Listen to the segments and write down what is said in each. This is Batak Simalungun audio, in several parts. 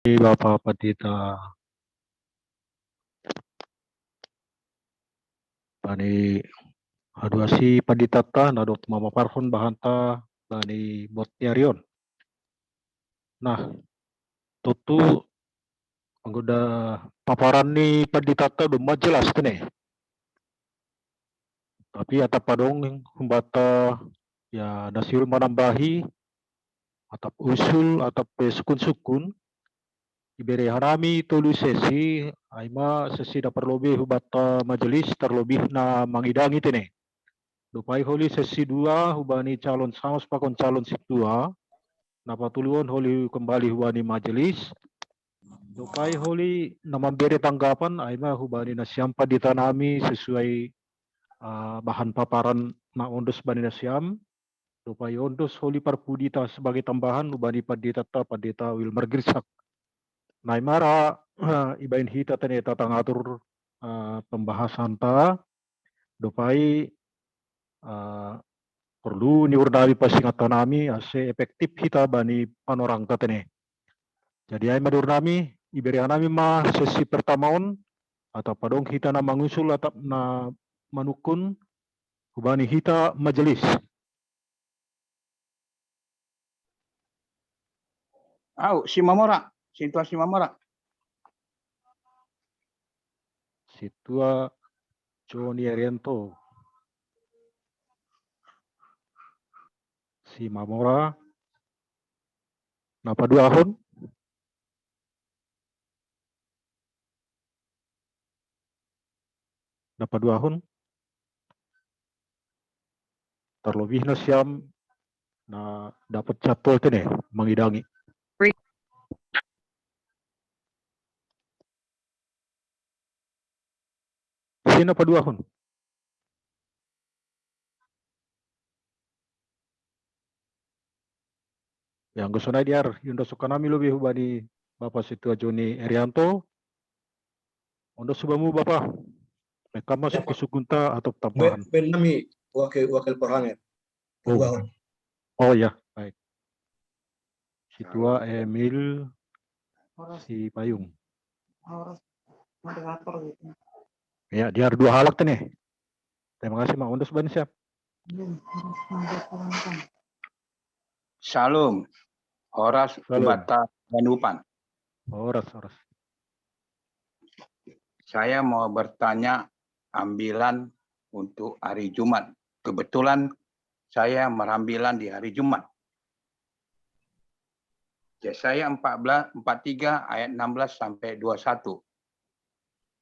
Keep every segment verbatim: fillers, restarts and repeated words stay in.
Bapak Pandita. Bani haduasi panditata na dohot mamaparhon bahanta bani buat ni ari on. Nah, tontu anggo da paparan ni panditata domma jelas tene. Tapi atap adong humbanta ya na siul manambahi atap usul atap pe sukun-sukun, ibere hanami tolu sesi, ai ma sesi na parlobei humbanta majelis tarlobih na mangidangi tene. Dopai holi sesi dua hubani calon samos pakon calon sintua, na patoluhon holi kembali hubani majelis. Dopai holi na mambere tanggapan ai ma hubani nasiam pandita nami sesuai uh, bahan paparan na ondos bani nasiam. Dopai ondos holi parpudita sebagai tambahan hubani pandita ta pandita Wilmar Girsak. Nai mara uh, ibain hita tene tatangatur uh, pembahasan ta dopai uh, perlu ni urnami pasingat nami ase efektif hita bani panorang ta tene. Jadi ai ma di urnami ibere hanami ma sesi pertama on atau padong hita na mangusul atau na manukun hubani hita majelis. Au, si Mamora, sintua si Mamora. Sintua Joni Arianto. Si Mamora. Na paduahon. Na paduahon. Tarlobih nasiam na dapat jadwal tene mangidangi. Sina paduahon. Ya, anggo sonai diar, indo sukanami lobi hubani Bapak Situa Joni Erianto. Ondo subamu Bapak. Mekama suku-sukunta atau tambahan. Ben nami wakil wakil perhangen. Oh, oh ya, baik. Situa Emil si payung. Moderator gitu. Ya, diar dua halak tene. Terima kasih Mak Undus ban siap. Shalom. Horas Bata Danupan. Horas, horas. Saya mau bertanya ambilan untuk hari Jumat. Kebetulan saya merambilan di hari Jumat. Yesaya empat belas, empat tiga ayat enam belas sampai dua satu.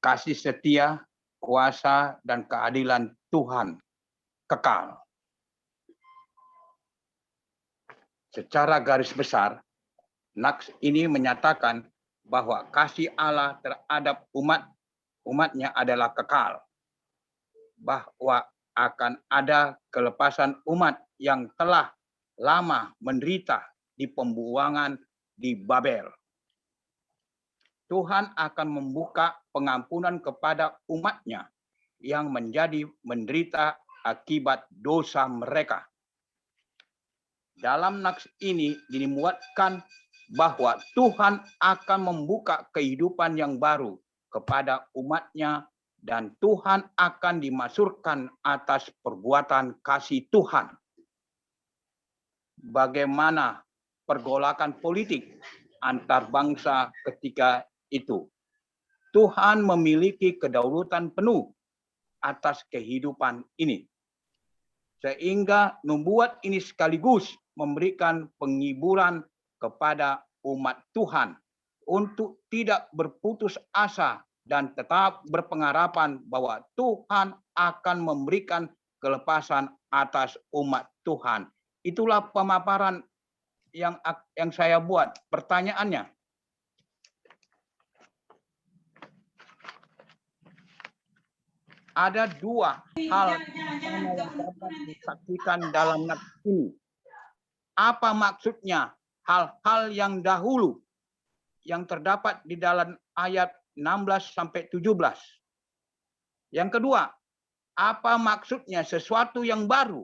Kasih setia, kuasa, dan keadilan Tuhan kekal. Secara garis besar, naks ini menyatakan bahwa kasih Allah terhadap umat umatnya adalah kekal, bahwa akan ada kelepasan umat yang telah lama menderita di pembuangan di Babel. Tuhan akan membuka pengampunan kepada umatnya yang menjadi menderita akibat dosa mereka. Dalam naks ini dimuatkan bahwa Tuhan akan membuka kehidupan yang baru kepada umatnya dan Tuhan akan dimasurkan atas perbuatan kasih Tuhan. Bagaimana pergolakan politik antar bangsa ketika itu? Tuhan memiliki kedaulatan penuh atas kehidupan ini. Sehingga membuat ini sekaligus memberikan penghiburan kepada umat Tuhan untuk tidak berputus asa dan tetap berpengharapan bahwa Tuhan akan memberikan kelepasan atas umat Tuhan. Itulah pemaparan yang yang saya buat. Pertanyaannya, ada dua hal yang dapat disaksikan dalam nats ini. Apa maksudnya hal-hal yang dahulu yang terdapat di dalam ayat enam belas sampai tujuh belas? Yang kedua, apa maksudnya sesuatu yang baru?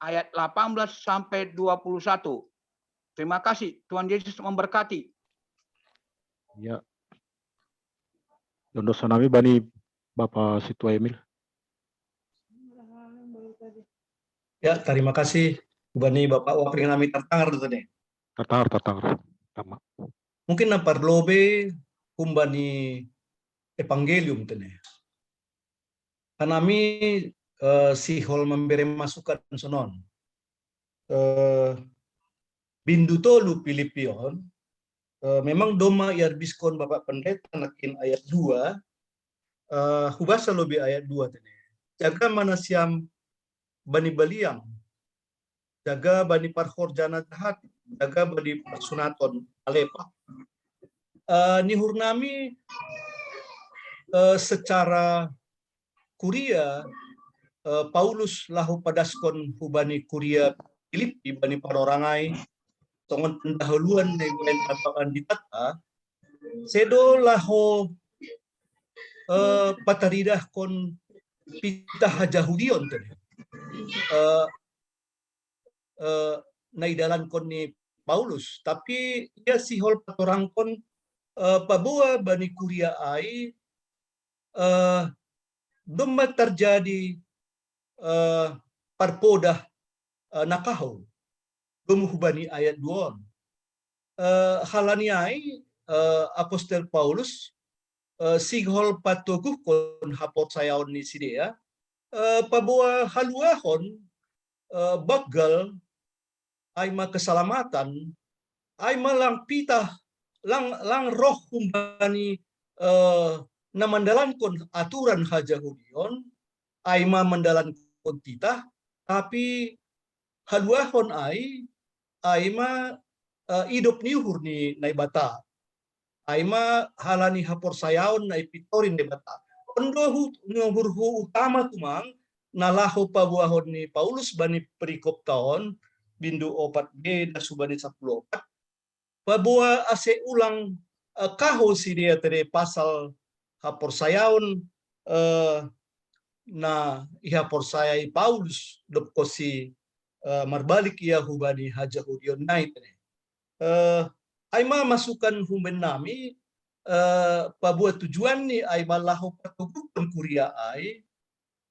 Ayat delapan belas sampai dua puluh satu. Terima kasih, Tuhan Yesus memberkati. Ya. Dondo sanami bani Bapak Situa Emil. Ya, terima kasih bani Bapak Wapring nami tertangar tu ni. Tertangar, tertangar. Tama. Mungkin na parlobe humbani evangelium tu ni. Kanami uh, sihol memberi masukan sonon. Uh, bindu tolu Pilipion, uh, memang doma iarbiskon Bapak Pendeta nakin ayat dua, uh, hubasa lobi ayat dua tene. Jaga manasiam bani baliam, jaga bani parhorjana jahat, jaga bani parsunaton alepa. Uh, nihur nami uh, secara kuria uh, Paulus laho padaskon hubani kuria Filipi bani parorangai tongon pendahuluan na ibaen tapakan di tata sedo laho uh, pataridahkon pitah hajahudion tadi. Uh, uh, na idalankon ni Paulus, tapi ia sihol patorangkon uh, paboa bani kuria ai uh, doma terjadi uh, parpodah uh, nakaho. Doma hubani ayat duon. Uh, halani ai uh, apostel Paulus uh, sihol patoguhkon haporsayaon ni sidea uh, paboa haluahon uh, bagal ai ma keselamatan ai ma lang pitah lang lang roh humbani uh, na mandalankon aturan hajahudion ai ma mandalankon titah, tapi haluahon ai ai ma uh, idop ni uhur ni Naibata. Ai ma halani haporsayaon na ipitorin Naibata. Ondo hu uhur hu utama tumang na laho paboahon ni Paulus bani perikop taon bindu opat be das hubani sapuluh opat. Paboa ase ulang uh, kaho sidea tede pasal haporsayaon uh, na ihaporsayai Paulus dob konsi uh, marbalik ia hubani hajahudion nai tede. Uh, ai ma masukan humben nami uh, paboa tujuan ni ai ma laho patoguhkon kuria ai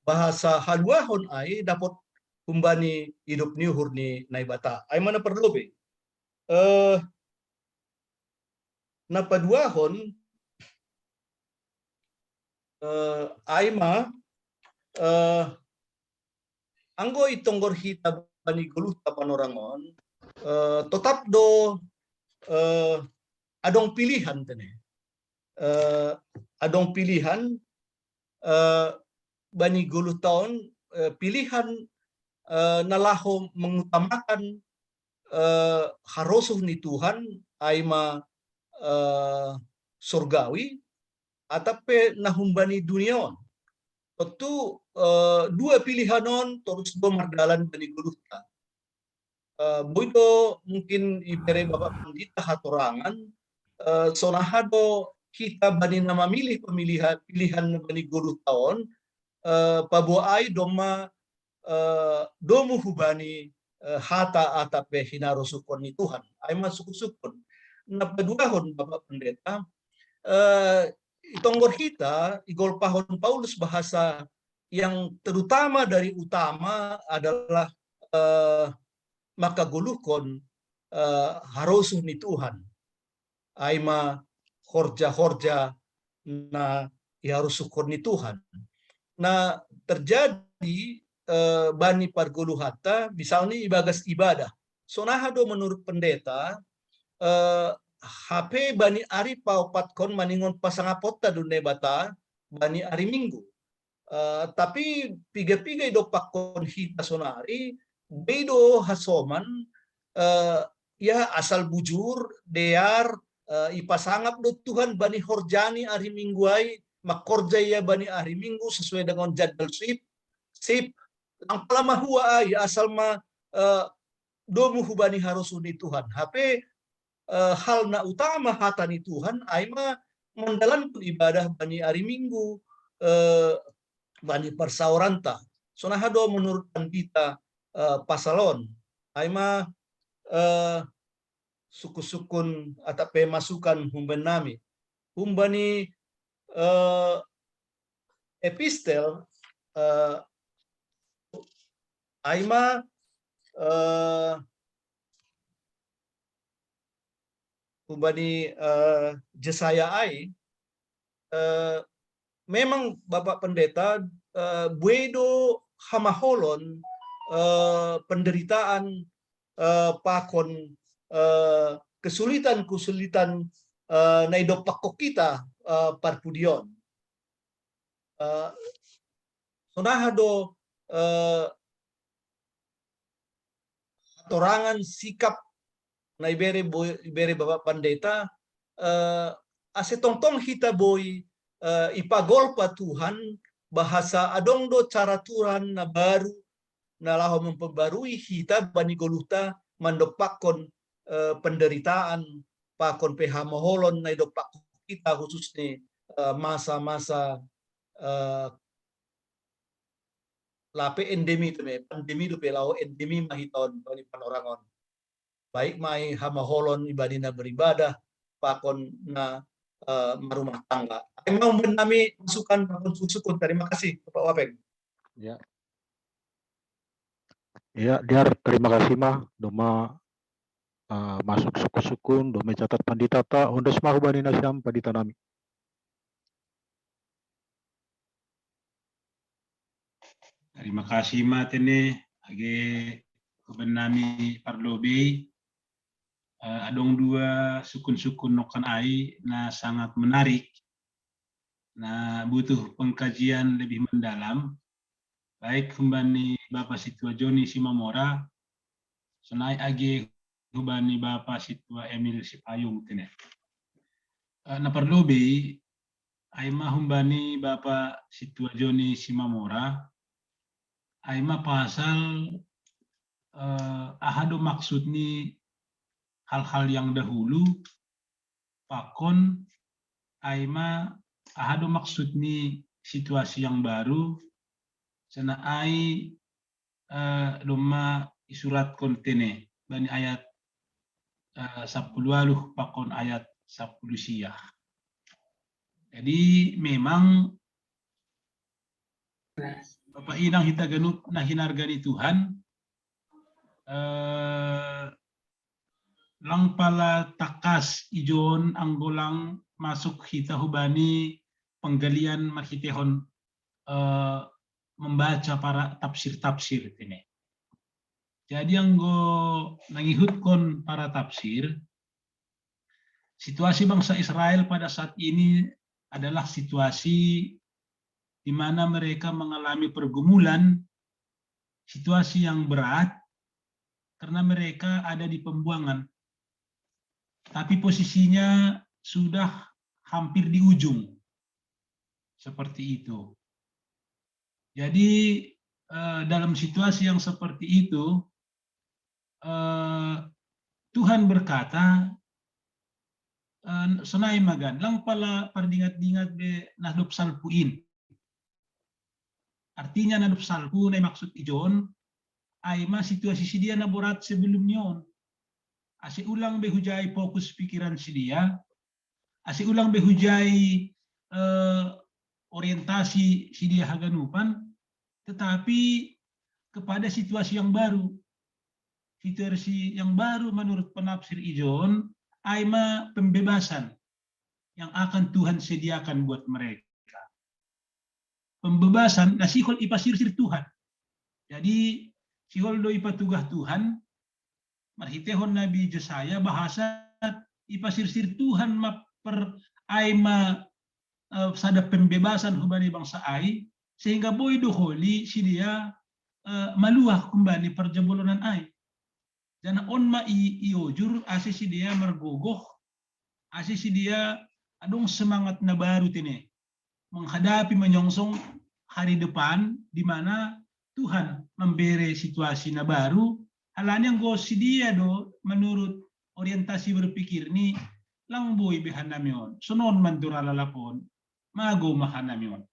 bahasa haluahon ai dapot humbani idop ni uhur ni Naibata. Ai ma na parlobe. Uh, na paduahon uh, ai ma uh, anggo itonggor hita bani goluhta panorangon uh, totap do uh, adong pilihan tene. Uh, adong pilihan uh, bani goluhta on uh, pilihan uh, na laho mengutamakan uh, harosuh ni Tuhan ai ma uh, sorgawi atap pe na humbani dunia on. Tentu uh, dua pilihan on torus do mardalan bani goluhta. Uh, boi do mungkin ibere Bapak Pendeta hatorangan uh, sonaha do hita bani na mamilih pemilihan pilihan bani goluhta on uh, paboa ai doma uh, domu hubani uh, hata atap pe hinarosuhkon ni Tuhan. Ai ma sukusukkon. Na paduahon Bapak Pendeta, uh, itonggor hita igolpahon Paulus bahasa yang terutama dari utama adalah uh, makagoluhkon uh, harosuh ni Tuhan. Ai ma horja-horja na iharosuhkon ni Tuhan. Na terjadi uh, bani pargoluhanta misalnya ibagas ibadah. Sonaha do menurut pendeta uh, hape bani ari paopatkon maningon pasangapotta do Naibata bani ari Minggu. Uh, tapi piga-piga idopakkon hita sonari boi do hasoman uh, ya asal bujur dear uh, ipasangap do Tuhan bani horjani ari Minggu ai, makorja ia bani ari Minggu sesuai dengan jadwal sip sip. Lang pala mahua ai asal ma uh, domu hubani harosuh ni Tuhan. Hape uh, hal na utama hata ni Tuhan ai ma mandalankon ibadah bani ari Minggu uh, bani parsaoranta. Sonaha do menurut pandita uh, pasal on. Ai ma uh, sukusukkun atap pe masukan humben nami. humbani eh, epistel eh, ai ma eh, humbani eh, Jesaya ai eh, memang Bapak Pendeta eh, buedo hamaholon eh, penderitaan eh, pakon eh, kesulitan-kesulitan eh, na idoppakko kita eh, parpudion. Eh, sonaha do eh, torangan sikap na ibere boy, ibere Bapak Pendeta eh, ase tongtong hita boy eh, ipagolpa Tuhan bahasa adong do cara Tuhan na baru na laho memperbarui hita bani goluhta mandopakkon eh, penderitaan pakon pe hamaholon na idopakkon kita khususnya eh, masa-masa eh, lape endemi tu me pandemi dope lao endemi ma hita on bani panorangon baik ma i hamaholon ibadi na beribadah pakon na eh, marumah tangga. Ai ma umben nami masukan pakon sukun-sukun. Terima kasih Bapak Wapeng. Ya. Ya, Diar, terima kasih ma doma uh, masuk sukun-sukun doma catat pandita ta. Ondos ma hubani nasiam pandita nami. Terima kasih ma tene age hubani nami parlobei. Uh, adong dua sukun-sukun nokan ai na sangat menarik, na butuh pengkajian lebih mendalam, baik humbani Bapak Situa Joni Simamora, sonai age hubani Bapak Situa Emil Sipayung tene. Uh, na parlobei ai ma humbani Bapak Situa Joni Simamora, ai ma pasal uh, aha do maksud ni hal-hal yang dahulu pakon ai ma aha do maksud ni situasi yang baru sena ai uh, doma isuratkon tene bani ayat uh, sapuluh aluh pakon ayat sapuluh siah. Jadi memang Bapak Inang hita ganup na hinargani Tuhan eh, lang pala takas ijon anggo lang masuk hita hubani penggalian marhitehon eh, membaca para tafsir-tafsir ini. Jadi anggo nangihutkon para tafsir, situasi bangsa Israel pada saat ini adalah situasi di mana mereka mengalami pergumulan, situasi yang berat karena mereka ada di pembuangan. Tapi posisinya sudah hampir di ujung. Seperti itu. Jadi eh, dalam situasi yang seperti itu eh, Tuhan berkata eh, sonai ma gan lang pala pardingat-dingat be na dob salpu in. Artinya na dob salpu na maksud ijon ai ma situasi sidia na borat sebelum ni on. Ase ulang be hujai fokus pikiran sidia, ase ulang be hujai eh, orientasi sidia haganupan, tetapi kepada situasi yang baru. Situasi yang baru menurut penafsir ijon ai ma pembebasan yang akan Tuhan sediakan buat mereka. Pembebasan na sihol ipasirsir Tuhan. Jadi sihol do ipatugah Tuhan marhitehon Nabi Jesaya bahasa ipasirsir Tuhan ma per ai ma eh, sada pembebasan hubani bangsa ai sehingga boi do holi sidia eh, maluah humbani parjabolonan ai. Jana on ma i, iojur ase sidia margogoh, ase sidia adong semangat na baru tene menghadapi menyongsong hari depan di mana Tuhan membere situasi na baru. Halani anggo sidia do menurut orientasi berpikir ni lang boi be hanami on, sonon mantura lalapon, mago ma hanami on.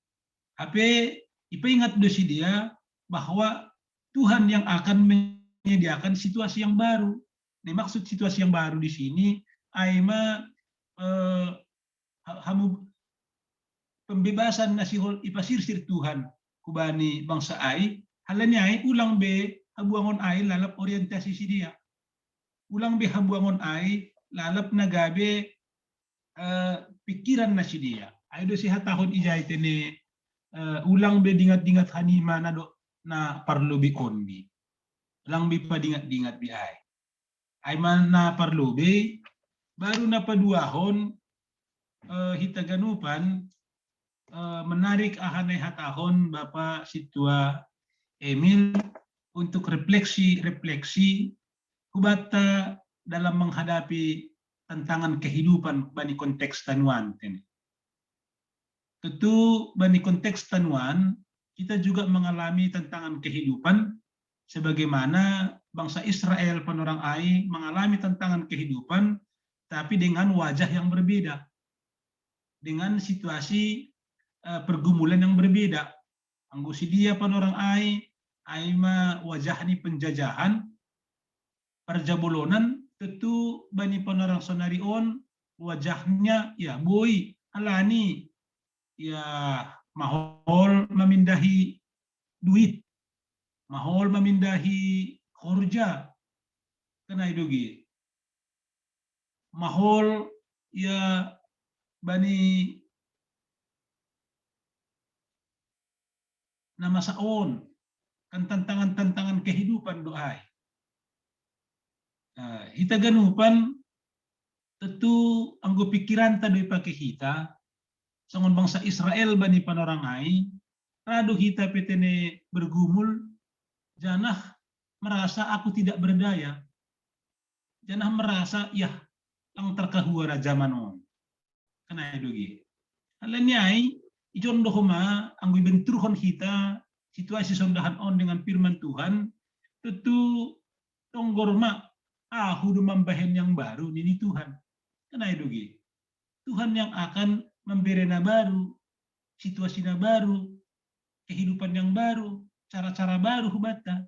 Hape ipaingat do sidia bahwa Tuhan yang akan menyediakan situasi yang baru. Nah, maksud situasi yang baru di sini ai ma eh, hamu pembebasan na sihol ipasirsir Tuhan hubani bangsa ai, halani ai ulang be habuangon ai lalap orientasi sidia. Ulang be habuangon ai lalap na gabe eh, pikiran na sidia. Ai do sihatahon ijai tene eh, ulang be dingat-dingat hanima na do na parlobi on bi. Ulang be padingat-dingat bi ai. Ai ma na parlobi, baru na paduahon eh, hita ganupan eh, menarik aha na ihatahon Bapa Sintua Emil untuk refleksi-refleksi hubata dalam menghadapi tantangan kehidupan bani konteks tanuan tene. Tentu bani konteks tanuan kita juga mengalami tantangan kehidupan sebagaimana bangsa Israel panorang ai mengalami tantangan kehidupan tapi dengan wajah yang berbeda, dengan situasi eh, pergumulan yang berbeda. Anggo sidia panorang ai, ai ma wajah ni penjajahan, parjabolonan, tentu bani panorang sonari on wajahnya ya boi halani ya mahol mamindahi duit, mahol mamindahi horja, kan ai do ge. Mahol ya bani na masa on, kan tantangan-tantangan kehidupan do ai. Nah, hita ganupan tentu anggo pikiranta do ipake hita, songon bangsa Israel bani panorang ai, ra do hita pe tene bergumul, janah merasa aku tidak berdaya. Janah merasa ya lang tarkahua ra jaman on. Kan ai do ge. Halani ai ijon do homa anggo ibenturhon hita situasi sondahan on dengan firman Tuhan, tentu tonggor ma ahu do mambahen yang baru nini Tuhan. Kan ai do ge. Tuhan yang akan membere na baru, situasi na baru, kehidupan yang baru, cara-cara baru hubata.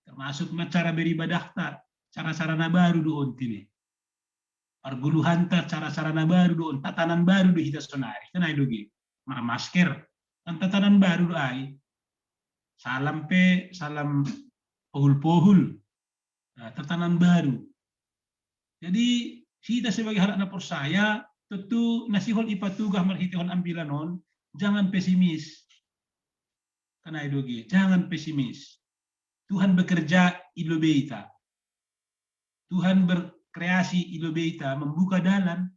Termasuk ma cara beribadahta, cara-cara na baru do on tene. Parguluhanta cara-cara na baru do on, tatanan baru do hita sonari, kan ai do ge. Marmasker, kan tatanan baru do ai. Salam pe, salam pohul-pohul. Nah, tatanan baru. Jadi hita sebagai halak na porsaya, tentu na sihol ipatugah marhitehon ambilan on, jangan pesimis. Kan ai do ge, jangan pesimis. Tuhan bekerja i lobei ta. Tuhan berkreasi i lobei ta, membuka dalan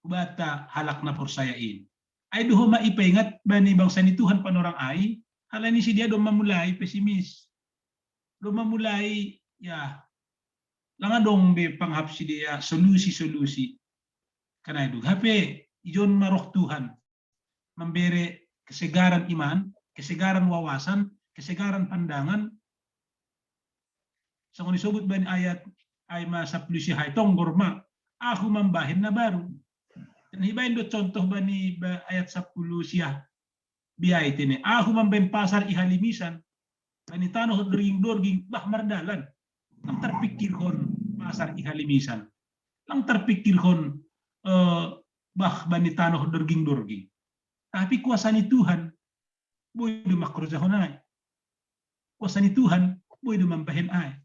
hubata halak na porsaya in. Ai do homa ipaingat bani bangsa ni Tuhan panorang ai, halani sidia do mamulai pesimis. Do mamulai ya lang adong be pangahap sidia solusi-solusi. Kan ai do ge, hape ijon ma roh Tuhan membere kesegaran iman, kesegaran wawasan, kesegaran pandangan. Songon isobut bani ayat ai ma sappulu siah ai, tonggor ma ahu mambahen na baru. Dan hibaen do contoh bani ba ayat sappulu siah biai tene, ahu mambahen pasar i halimisan. Bani tanoh dorging-dorging, bah mardalan. Lang tarpikirhon pasar i halimisan. Lang tarpikirhon eh, bah bani tanoh dorging-dorging. Tapi kuasa ni Tuhan boi do mangkorjahon ai. Kuasa ni Tuhan boi do mambahen ai.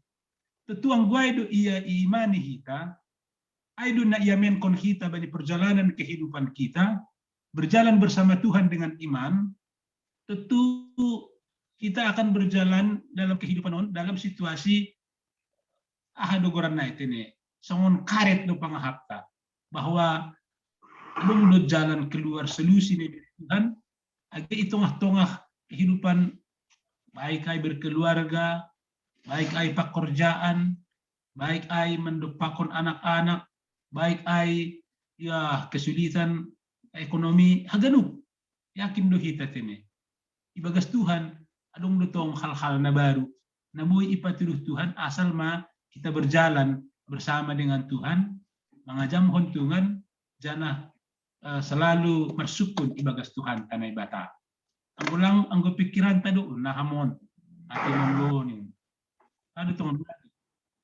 Tentu anggo ai do ia iimani hita, ai do na iamenkon hita bani perjalanan kehidupan kita, berjalan bersama Tuhan dengan iman, tentu kita akan berjalan dalam kehidupan on dalam situasi aha do goran nai tene, songon karet do pangahapta, bahwa adong do jalan keluar, solusi ni Tuhan age i tongah-tongah kehidupan, baik ai berkeluarga, baik ai pakorjaan, baik ai mandompakkon anak-anak, baik ai ya kesulitan ekonomi, haganup. Yakin do hita tene, ibagas Tuhan adong do tong hal-hal na baru na boi ipatuduh Tuhan, asal ma kita berjalan bersama dengan Tuhan, mangajamhon Tuhan, janah eh, selalu marsyukur ibagas Tuhan ta Naibata. Anggo lang anggo pikiranta do na hamon, ati monggo ni. Aduh tong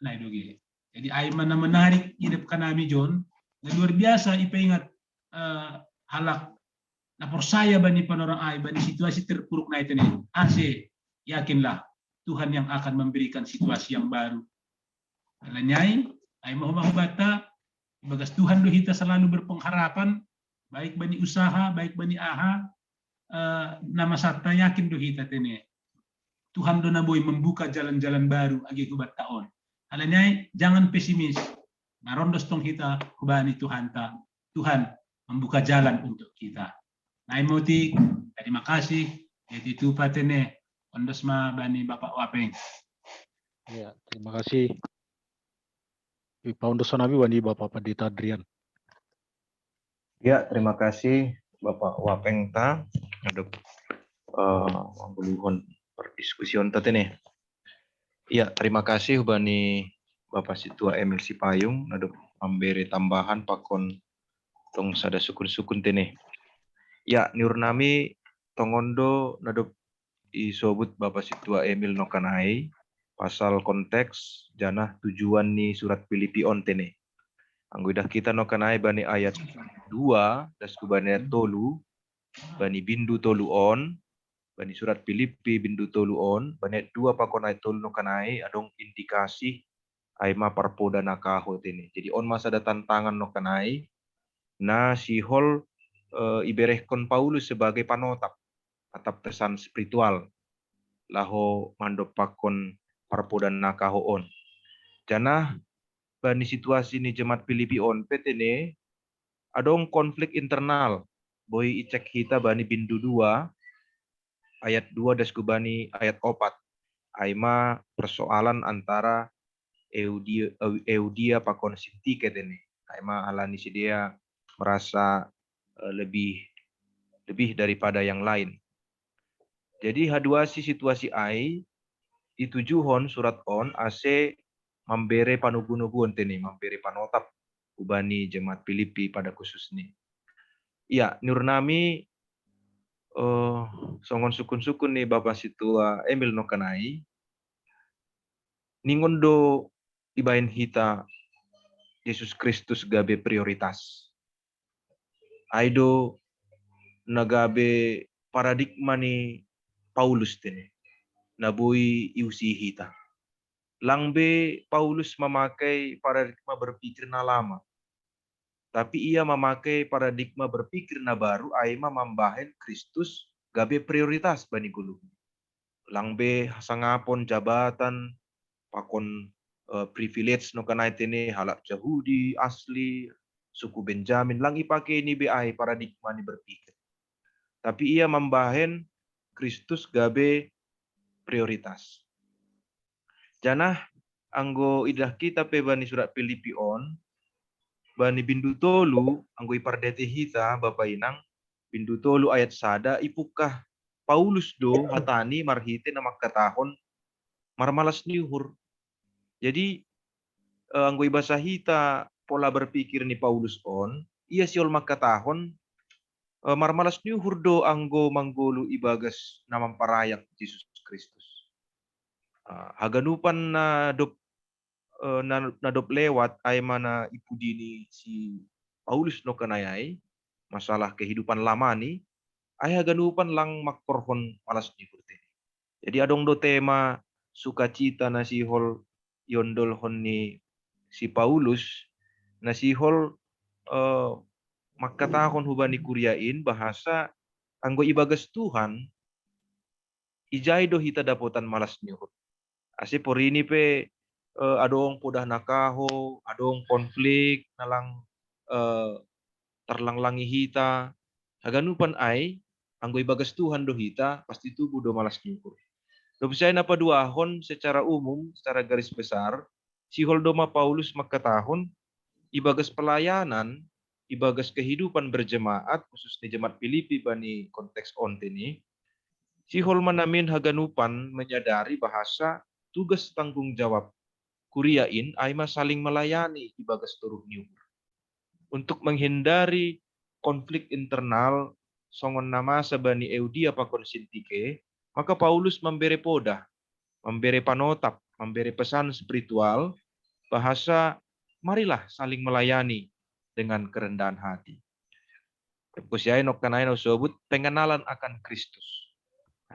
na do ge. Jadi ai ma na menarik idap kanami jon, Na luar biasa ipaingat, eh, halak na porsaya bani panorang ai, bani situasi terpuruk nai tene. Ase, yakinlah, Tuhan yang akan memberikan situasi yang baru. Alaniai, ai mahu-mahu bata, ibagas Tuhan do hita selalu berpengharapan, baik bani usaha, baik bani aha, eh, nama sata yakin do hita tene. Tuhan do na boi membuka jalan-jalan baru age hubatta on. Alaniai, jangan pesimis. Narondos tong hita hubani Tuhanta. Tuhan membuka jalan untuk kita. Nai moti, terima kasih. Jadi tu patene, ondos ma bani Bapak Wapeng. Ya, terima kasih. Ipa ondos nabi bani Bapak Pendeta Adrian. Ya, terima kasih Bapak Wapeng ta. Aduh, uh, mangguluhon perdiskusion ta tene. Ya, terima kasih bani Bapak Situa Emil Sipayung, aduh, mambere tambahan pakon tong sada sukun-sukun tene. Ya, niur nami tongondo nadop isobut Bapak Situa Emil nokanai pasal konteks janah tujuan ni surat Filipi on tene. Anggo idah kita nokanai bani ayat dua, das ku bani ayat tolu, bani bindu tolu on, bani surat Filipi bindu tolu on, bani ayat dua pakon ayat tolu nokanai adong indikasi ai ma parpoda na kaho tene. Jadi on ma sada tantangan nokanai na sihol, eh, iberehkon Paulus sebagai panotap atap pesan spiritual laho mandopakkon parpoda na kaho on. Janah bani situasi ni jemaat Filipi on pe tene adong konflik internal, boi icek hita bani bindu dua ayat dua das ku bani ayat opat. Ai ma persoalan antara Eudia, Eudia pakon Sintike tene. Ai ma alani sidea merasa, eh, lebih lebih daripada yang lain. Jadi haduasi situasi ai ditujuhon surat on ase mambere panugu-nuguon tene, mambere panotap hubani jemaat Filipi pada khususni. Ya, niur nami, eh, songon sukun-sukun ni Bapak Situa Emil nokanai, ningon do ibaen hita Jesus Kristus gabe prioritas. Ai do na gabe paradigma ni Paulus tene, na boi iusi hita. Lang be Paulus mamakai paradigma berpikir na lama. Tapi ia mamakai paradigma berpikir na baru ai ma mambahen Kristus gabe prioritas bani goluhna. Lang be hasangapon jabatan pakon, eh, privilege nokanai tene halak Jahudi asli suku Benjamin, lang ipakei ni be ai paradigma ni berpikir. Tapi ia mambahen Kristus gabe prioritas. Janah anggo idah kita pe bani surat Filipi on, bani bindu tolu, anggo ipardete hita Bapa Inang, bindu tolu ayat sada ipungkah Paulus do hatani marhite na mangkatahon marmalas ni uhur. Jadi, eh, anggo ibasa hita pola berpikir ni Paulus on, ia sihol mangkatahon, eh, marmalas ni uhur do anggo manggoluh ibagas na mamparayak Jesus Kristus. Ah, haganupan na dob, eh, na, na dob lewat ai ma na ipudi ni si Paulus nokanai ai, masalah kehidupan lama ni, ai haganupan lang mangkorhon malas ni uhur tene. Jadi adong do tema sukacita na sihol iondolhon ni si Paulus, na sihol, eh, mangkatahon hubani kuria in bahasa anggo ibagas Tuhan, ijai do hita dapotan malas ni uhur. Ase porini pe, eh, adong podah na kaho, adong konflik na lang, eh, tarlanglangi hita, haganupan ai, anggo ibagas Tuhan do hita, pasti tubu do malas ni uhur. Dob sai na paduahon secara umum, secara garis besar, sihol do ma Paulus mangkatahon, ibagas pelayanan, ibagas kehidupan berjemaat, khusus ni jemaat Filipi bani konteks on tene, sihol ma namin haganupan menyadari bahasa tugas tanggung jawab kuria in ai ma saling melayani ibagas toruh ni uhur. Untuk menghindari konflik internal songon na masa bani Eudia pakon Sintike, maka Paulus mambere podah, mambere panotap, mambere pesan spiritual, bahasa marilah saling melayani, dengan kerendahan hati. Kusiai nokkanai na usobut pengenalan akan Kristus.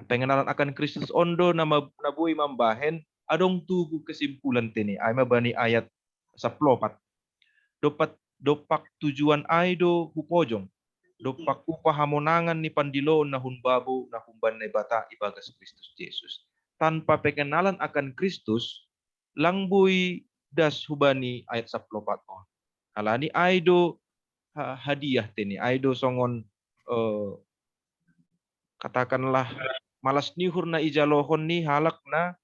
Pengenalan akan Kristus ondo na, na boi mambahen adong tubuh kesimpulan tene. Ai ma bani ayat saplopat. Dopat dopak tujuan ai do hupojong. Dopak upa hamonangan ni pandiloon na hun babo na humban Naibata ibagas Kristus Jesus. Tanpa pengenalan akan Kristus, lang boi das hubani ayat saplopat on. Alani ai do hadiah tene, ai do songon, eh, katakanlah, malas ni uhur na ijalohon ni halak na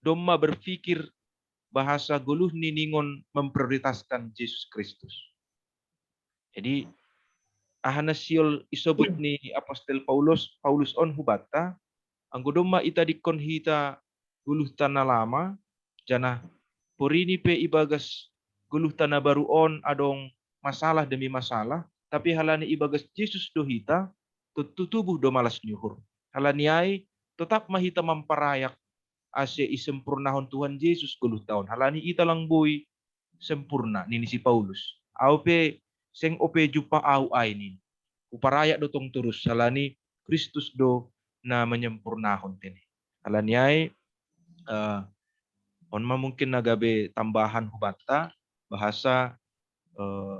domma berpikir bahasa goluh ni ningon memprioritaskan Jesus Kristus. Jadi, aha na siol isobut ni apostel Paulus, Paulus on hubanta, anggo domma itadingkon hita goluhta na lama, janah porini pe ibagas goluhta na baru on adong masalah demi masalah, tapi halani ibagas Jesus do hita, tontu tubuh do malas ni uhur. Halani ai, totap ma hita mamparayak ase isempurnahon Tuhan Jesus goluhta on. Halani ita lang boi sempurna, nini si Paulus. Au pe seng ope jumpah au ai, nini. Huparayak do tong torus, halani Kristus do na menyempurnahon tene. Halani ai, eh, on ma mungkin na gabe tambahan hubanta, bahasa, eh,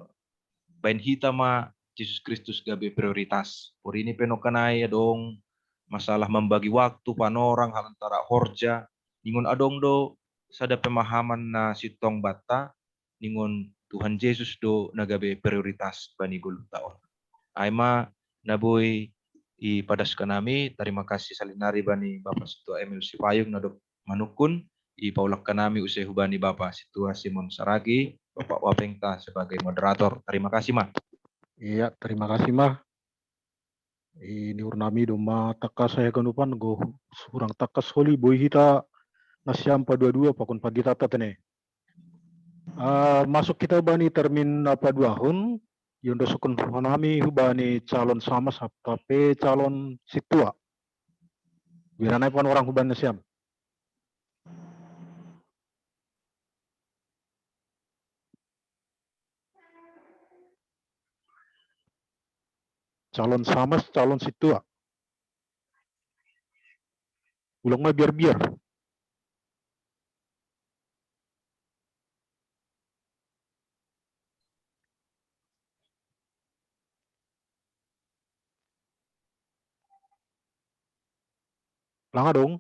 baen hita ma Jesus Kristus gabe prioritas. Porini pe nokkanai adong masalah mambagi waktu, panorang, hal antara horja, ningon adong do sada pemahaman na sintong banta, ningon Tuhan Jesus do na gabe prioritas bani goluhta on. Ai ma na boi ipadaskan nami, tarima kasih salinari bani Bapa Sintua Emil Sipayung na dob manungkun, ipaulakkan nami use hubani Bapa Sintua Simon Saragi, Bapa Wapengta sebagai moderator. Tarima kasih ma. Iya, tarima kasih ma. Ini uhur nami domma tangkas ai haganupan, anggo hurang tangkas holi boi hita nasiam padua-dua pakon panditanta tene. Ah, masuk hita bani termin na paduahon, iondoskon nami hubani calon samaspar pe calon sintua. Bira nai panorang hubani nasiam. Calon samas, calon sintua. Ulang ma biar-biar. Lang adong.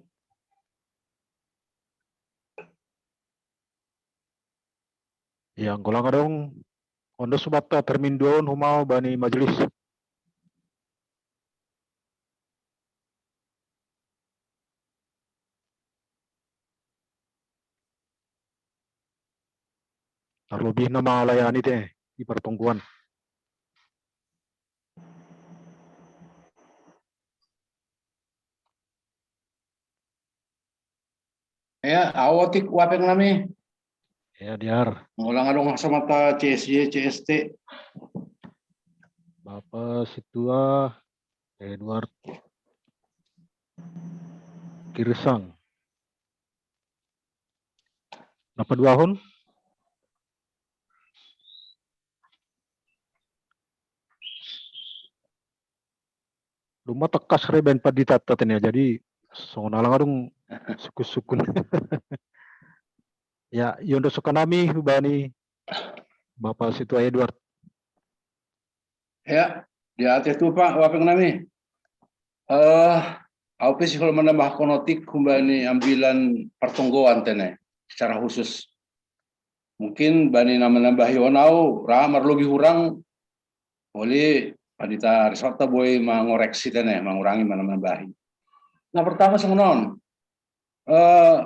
Ya, anggo lang adong, ondos hubanta termin dua on, homa bani majelis. Tarlobih na mangalayani te di partonggoan. Ya, au otik Wapeng nami. Ya, diar. Ulang adong hasomata C S Y, C S T. Bapa Sintua Edward Girsang. Na paduahon? Domma tangkas re baen panditanta tene, jadi songon na lang adong sukun-sukun. Ya, iondoskon nami hubani Bapa Sintua Edward. Ya, diateh tupa Wapeng nami. Eh, au pe sihol manambahkon otik hubani ambilan partonggoan tene secara khusus. Mungkin bani na manambahi on au ra marlobih hurang, uli pandita Risanta boi mangoreksi tene, mangurangi, manambahi. Na pertama songon on, eh,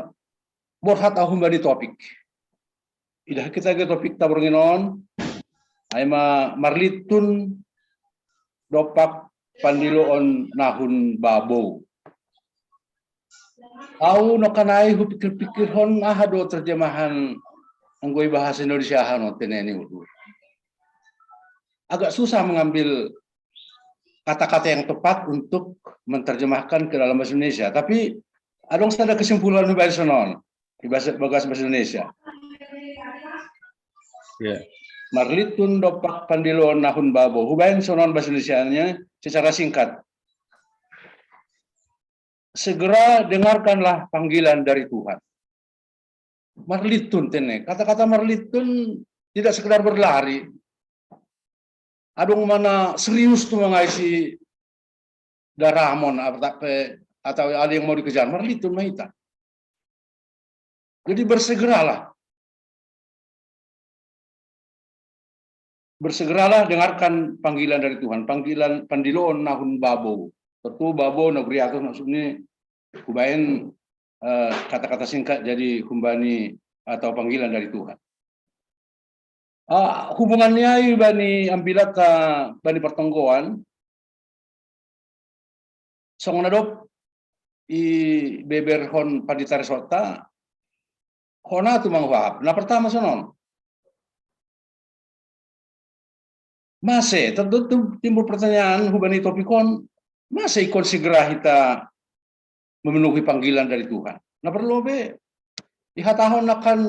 borhat au hubani topik. Idah hita ge topik taborngin on, ai ma marlitun dompak pandiloon na hun babo. Au nongkanai hupikir-pikirhon aha do terjemahan anggo i bahasa Indonesia hano tene ni udu. Agak susah mengambil kata-kata yang tepat untuk menerjemahkan ke dalam bahasa Indonesia. Tapi adong sada kesimpulan di bahasa non, di bahasa, bahasa Indonesia. Ya. Marlitun dopak pandiloon nahun babo. Hubaen sonon bahasa Indonesianya secara singkat. Segera dengarkanlah panggilan dari Tuhan. Marlitun tene. Kata-kata marlitun tidak sekedar berlari. Adong mana serius tu mangaisi daramon apa tak pe, atau ada yang mau dikejar. Marlitun mahita. Jadi bersegeralah. Bersegeralah dengarkan panggilan dari Tuhan, panggilan pandiloon nahun babo. Tentu babo naguriatus maksudnya hubaen eh, kata-kata singkat jadi humbani atau panggilan dari Tuhan. Ah, hubungannya bani ambilat ah, bani pertonggoan song nadop i beber hon pandita resota hona tu manguhap. Nah pertama sonon masih tentu timbul pertanyaan hubani topikon masih ikon segera kita memenuhi panggilan dari Tuhan. Nah perlu be ihatahon akan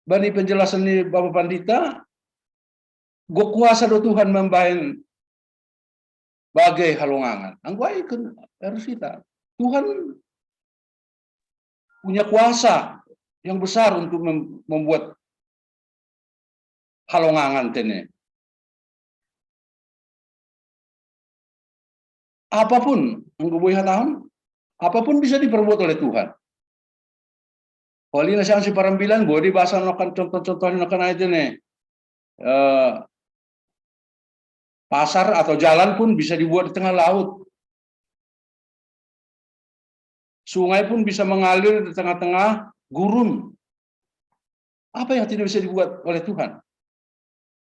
bani penjelasan ni Bapak Pandita, go kuasa do Tuhan membahen bagai halongangan. Anggo ai kan harus kita. Tuhan punya kuasa yang besar untuk membuat halongangan tene. Apapun, anggo boi hatahon, apapun bisa diperbuat oleh Tuhan. Kalau ini saya si parambilan, boleh dibahas akan contoh-contohnya akan aja nih. Eh, pasar atau jalan pun bisa dibuat di tengah laut. Sungai pun bisa mengalir di tengah-tengah gurun. Apa yang tidak bisa dibuat oleh Tuhan?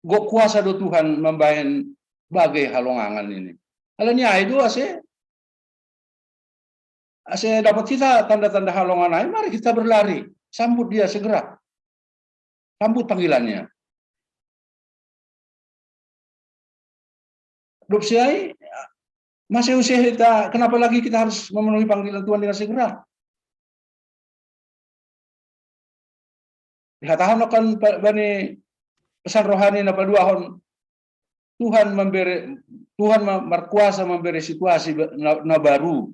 Go kuasa do Tuhan membahen bagai halongangan ini. Kalau ni ai do ase ase dapat kita tanda-tanda halongan ai, mari kita berlari, sambut dia segera, sambut panggilannya. Dopsiai masih usia kita, kenapa lagi kita harus memenuhi panggilan Tuhan dengan segera? Dikatakan akan bani pesan rohani na paduahon Tuhan memberi Tuhan berkuasa memberi situasi na, na baru.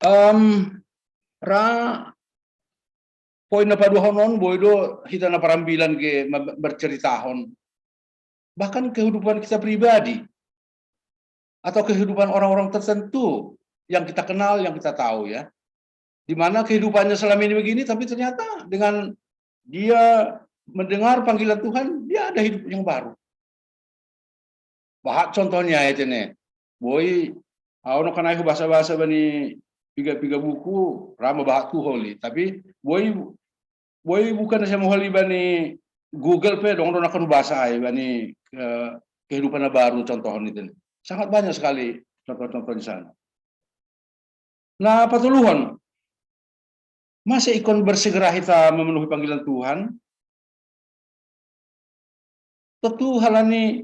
Um, ra poin na paduahon on boy do hita na parambilan ge berceritahon bahkan kehidupan kita pribadi atau kehidupan orang-orang tertentu yang kita kenal, yang kita tahu ya. Di mana kehidupannya selama ini begini, tapi ternyata dengan dia mendengar panggilan Tuhan, dia ada hidup yang baru. Bahat contohnya itu nih, boy, aku no kan aku bahasa-bahasa bani piga-piga buku, rama bahat tuh holy, tapi boy, boy bukan saya mau holy bani Google pe dong dong akan bahasa ai bani eh, kehidupan baru contoh itu nih. Sangat banyak sekali contoh-contoh di sana. Nah, patoluhon, masa ikon bersegera kita memenuhi panggilan Tuhan? Tentu halani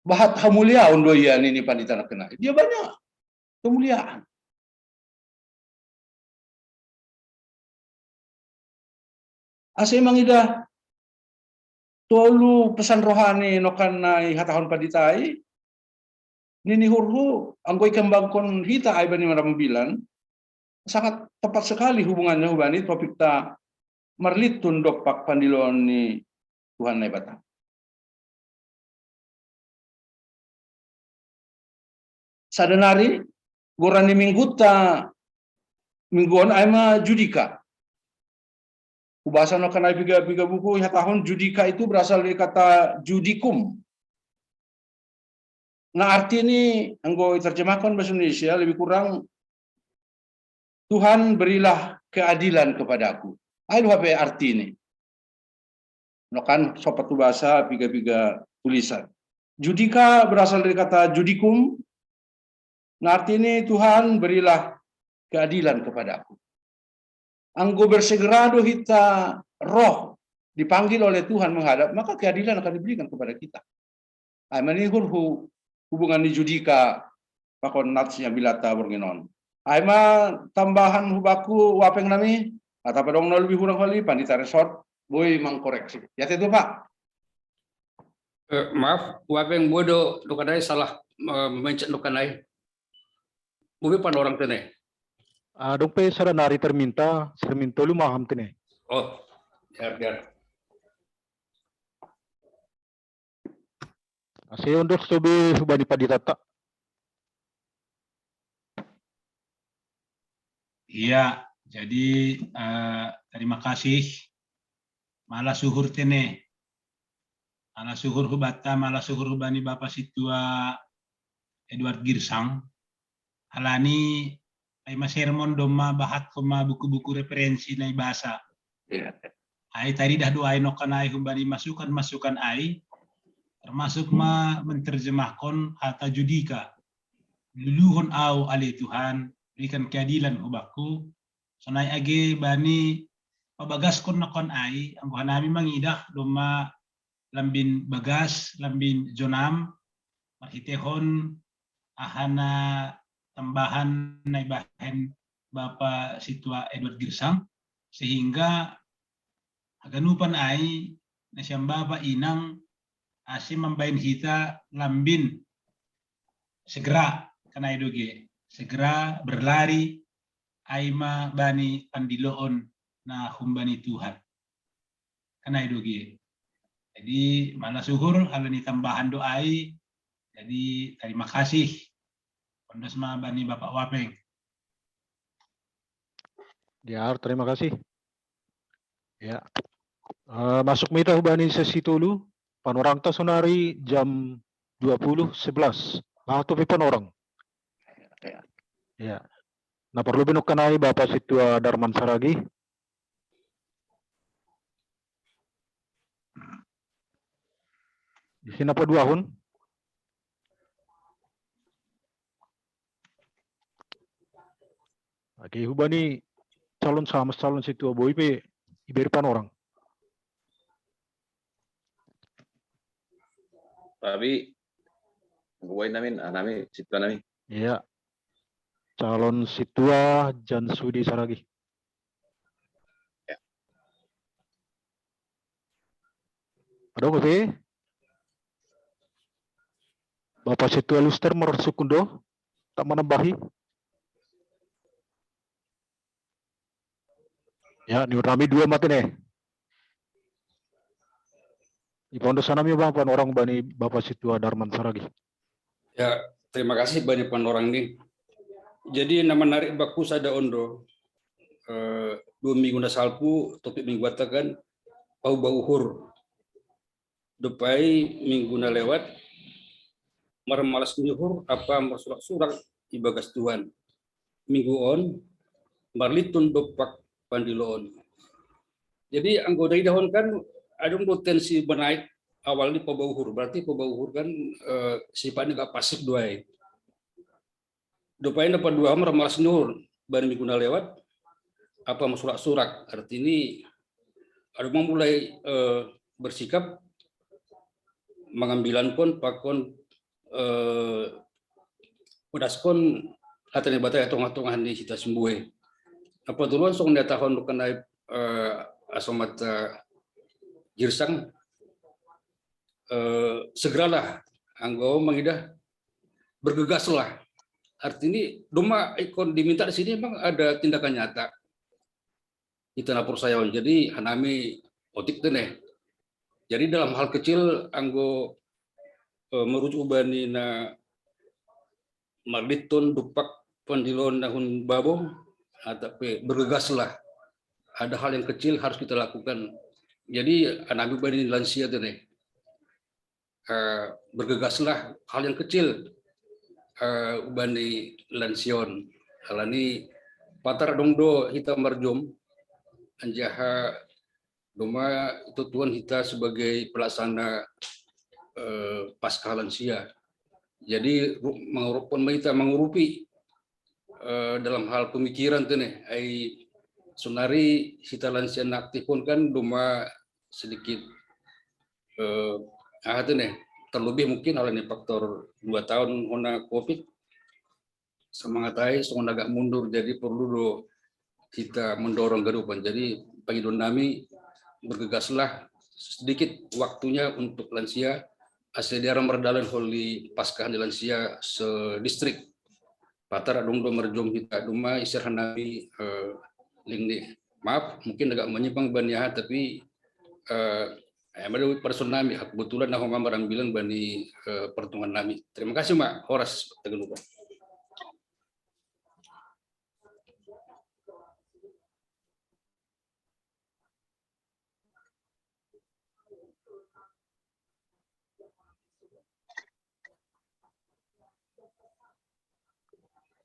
bahat hamuliaon do ia nini pandita na kena. Dia banyak kemuliaan. Ase mangidah tolu pesan rohani nokan na ihatahon pandita i, nini hurhu anggo ikembangkon hita ai bani marambilan, sangat tepat sekali hubungannya hubani topik ta marlitun dopak pandiloon ni Tuhan Naibata. Sadanari goran ni mingguta minggu on ai ma Judika. Ubasa no kanai piga piga buku ya tahun Judika itu berasal dari kata judikum. Nah arti ini anggo terjemahkan bahasa Indonesia lebih kurang Tuhan berilah keadilan kepadaku. Ai luha pe arti ini. No kan sopat tu bahasa piga-piga tulisan. Judika berasal dari kata judikum. Nah arti ini Tuhan berilah keadilan kepadaku. Anggo bersegera do hita roh dipanggil oleh Tuhan menghadap, maka keadilan akan diberikan kepada kita. Ai manihur hu hubungan ni Judika pakon nats yang bilata bornginon. Ai ma tambahan hubaku wapeng nami, atau padong na lebih kurang holi, pandita resort, boi mangkoreksi. Ya, itu, Pak. Eh, maaf, wapeng bodo dokanai salah eh, mencet dokanai. Ubi pan orang tene. Ah, dong pe sada nari terminta, terminta lu maham tene. Oh, biar biar. Ase ondos tobe hubani paditata. Iya, jadi eh, terima kasih. Mala suhur tene. Mala suhur hubata, mala suhur hubani Bapak Situa Edward Girsang. Alani ai ma sermon domma bahat koma buku-buku referensi nai bahasa. Iya. Ai taridah doai nokanai hubani masukan-masukan ai, termasuk ma menterjemahkan kata judika. Luluhon au ale Tuhan, berikan keadilan hubaku. Sonai age bani pabagaskon nokon ai, anggo hanami mangidah domma lambin bagas, lambin jonam, marhitehon ahana tambahan naibahen Bapa Situa Edward Girsang, sehingga haganupan ai nasiam Bapa inang ase mambahen hita lambin segera kanai doge, segera berlari ai ma bani pandiloon na humbani Tuhan. Kanai doge. Jadi mala suhur halani tambahan doai. Jadi terima kasih. Ondos ma bani Bapak Wapeng. Ya, terima kasih. Ya. Uh, masuk mita hubani sesi tolu, panorang ta sonari jam dua puluh sebelas. Nah, topi panorang. Ya. Nah, perlu binok kanai Bapak Situa Darman Saragi. Di sini apa dua hun? Oke, hubani calon sama calon situa boi pe iberi panorang. Tapi gue namin, ah, nami situa nami. Iya. Calon situa Jan Sudi Saragi. Ada nggak sih? Bapak Situa Luster mersukundo tak menambahi. Ya, ni rami dua mati nih. Ipondo sana mi bang panorang bani Bapak Situa Darman Saragi. Ya, terima kasih bani panorang nih. Jadi nama narik baku sada ondo eh, dua minggu na salpu topik minggu atakan pau bauhur. Dopai minggu na lewat marmalas nyuhur apa marsurak-surak ibagas Tuhan. Minggu on marlitun dopak pandiloon. Jadi anggo daidahon kan adong do tensi menaik awal ni pabauhur. Berarti pabauhur kan eh, sifatnya gak pasif doai. Dopai na padua marmalas nyuhur bani minggu na lewat apa marsurak-surak. Artini adong mulai eh, bersikap mangambilankon pakon eh, pedaskon hata ni Batak tongah-tongah ni sita simbue. Apa duluan song dia tahun kenai eh, asomat eh, girsang eh, segeralah anggo mangidah bergegaslah. Artini domma ikon diminta di sini memang ada tindakan nyata. Ita na persayaon. Jadi hanami otik teneh. Jadi dalam hal kecil anggo eh, merujuk ubani na marlitun dopak pandiloon nahun babo, atape bergegaslah. Ada hal yang kecil harus kita lakukan. Jadi hanami ubani lansia teneh. Uh, bergegaslah hal yang kecil uh, ubani lansia on. Alani patar dong do hita marjom anjaha domma tutuan hita sebagai pelaksana uh, pasca lansia. Jadi mengurupi hita mengurupi uh, dalam hal pemikiran teneh ai sonari hita lansia aktif pun kan domma sedikit eh, ah, itu nih terlebih mungkin hal ini faktor dua tahun hona covid semangat ai, songon agak mundur, jadi perlu do kita mendorong ganupan. Jadi pangidoan nami, bergegaslah sedikit waktunya untuk lansia, asa dia mardalan holi Paskah ni lansia sedistrik. Patar adong do marjom hita duma isir hanami eh, link ni. Maaf, mungkin agak menyimpang bani aha, tapi eh, eh, ada person nami, kebetulan na homa marambilan bani eh, pertemuan nami. Terima kasih, Mak. Horas, tagalupa.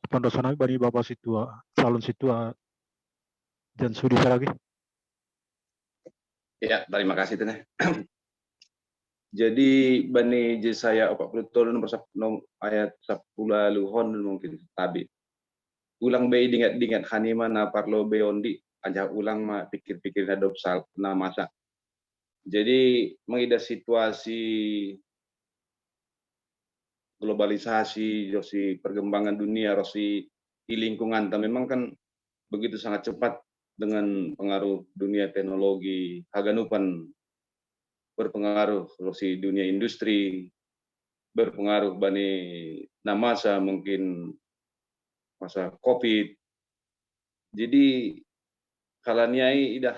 Pandosan nami bani Bapak Situa, calon Situa, dan Sudi Saragi. Ya, terima kasih, Tene. Jadi bani Jesaya empat puluh tolu nomor sap- nom- ayat sepuluh luhon mungkin tabi. Ulang be dingat-dingat hanima na parlo be ondi, aja ulang ma pikir-pikir na dopsal na masa. Jadi mengidah situasi globalisasi, situasi perkembangan dunia, situasi di lingkungan, memang kan begitu sangat cepat dengan pengaruh dunia teknologi, haganupan berpengaruh situasi dunia industri, berpengaruh bani na masa mungkin masa covid. Jadi halaniai idah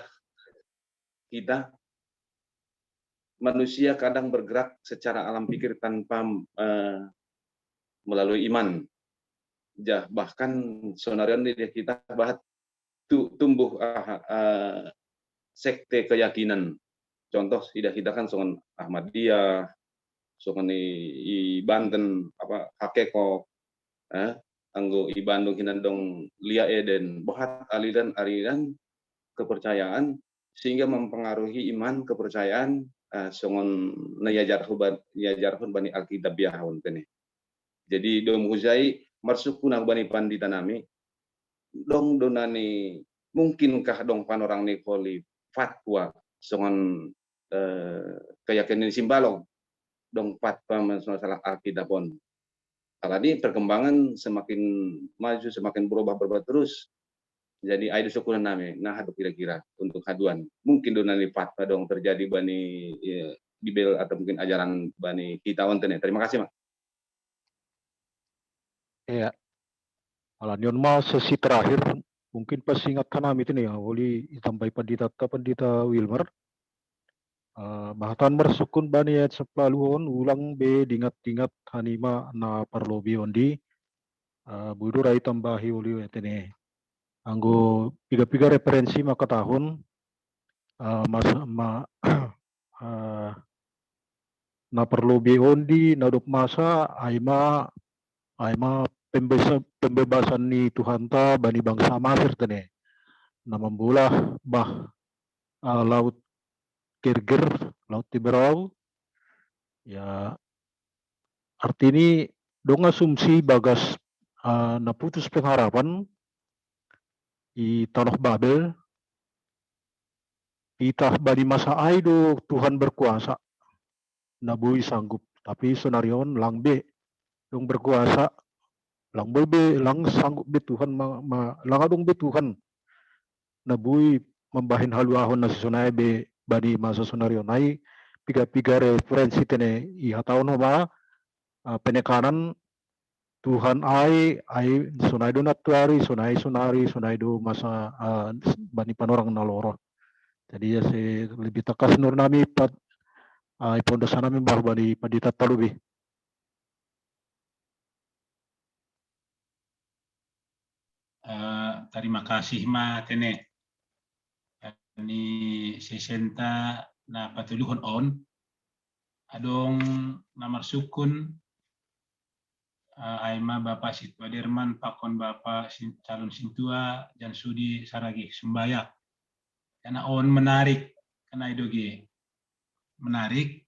kita manusia kadang bergerak secara alam pikir tanpa uh, melalui iman. Jah, bahkan sonarian di kita bahat tu, tumbuh uh, uh, sekte keyakinan. Contoh tidak kita kan songon Ahmadiyah, songon i, i Banten apa Hakeko, eh, anggo i Bandung hinan dong Lia Eden, bahat aliran-aliran kepercayaan sehingga mempengaruhi iman kepercayaan uh, songon na iajarhon bani Alkitab biahon tene. Jadi dong hujai marsukuna bani pandita nami dong donani mungkinkah dong panorang ni holi fatwa songon uh, keyakinan ni Simbalog dong fatwa masalah Alkitab on. Apalagi perkembangan semakin maju, semakin berubah-berubah terus. Jadi ai do sukuna nami, nah do kira-kira untuk haduan. Mungkin do nani fatwa dong terjadi bani ya, Bibel atau mungkin ajaran bani kita onten ya. Terima kasih, Mak. Iya. Alanion ma sesi terakhir mungkin pasingat hanami tene ya, oli itambai pandita ta pandita Wilmer. Uh, bahatan marsukun bani ayat sepuluh on ulang be dingat-dingat hanima na parlobi ondi uh, budu rai tambahi oli tene anggo piga-piga referensi maka tahun uh, mas ma uh, na parlobi ondi na dok masa aima aima pembebasan ni Tuhanta bani bangsa Masir tene na mambola bah uh, laut gerger laut tiberau ya artini dong asumsi bagas uh, na putus pengharapan i tanoh Babel itah bani masa ai do Tuhan berkuasa na boi sanggup tapi sonarion lang be dong berkuasa lang boi be lang sanggup be Tuhan ma, ma, lang adong be Tuhan na boi mambahen haluahon na sisonai be bani masa sonarion ai piga-piga referensi tene i hataon homa uh, penekanan Tuhan ai ai sonai do natuari sonai sonari sonai do masa uh, bani panorang na loro. Jadi ya se lebih tekas nur nami pat uh, ipondosan nami bah bani pandita talubi. Uh, terima kasih ma tene ni sesenta na patuluhon on adong na marsukun uh, aima Bapak Situa Derman pakon Bapak sin, calon Sintua Jan Sudi Saragih Sumbaya. Karena on menarik, karena idoge menarik.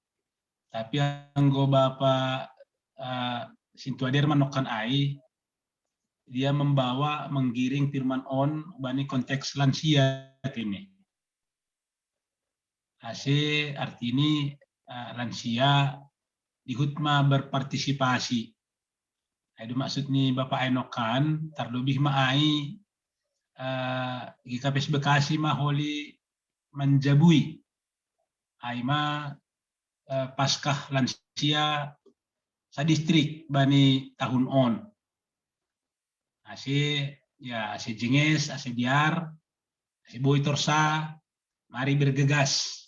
Tapi anggo Bapak uh, Sintua Derman nokan ai, dia membawa menggiring firman on bani konteks lansia ini. Ase artini uh, lansia dihut ma berpartisipasi. Jadi maksud ni Bapak Enokan, terlebih ma ai uh, GKPS Bekasi ma holi manjabui ai ma uh, Paskah lansia sa distrik bani tahun on. Ase ya ase jenges, ase diar, ase boi torsa, mari bergegas.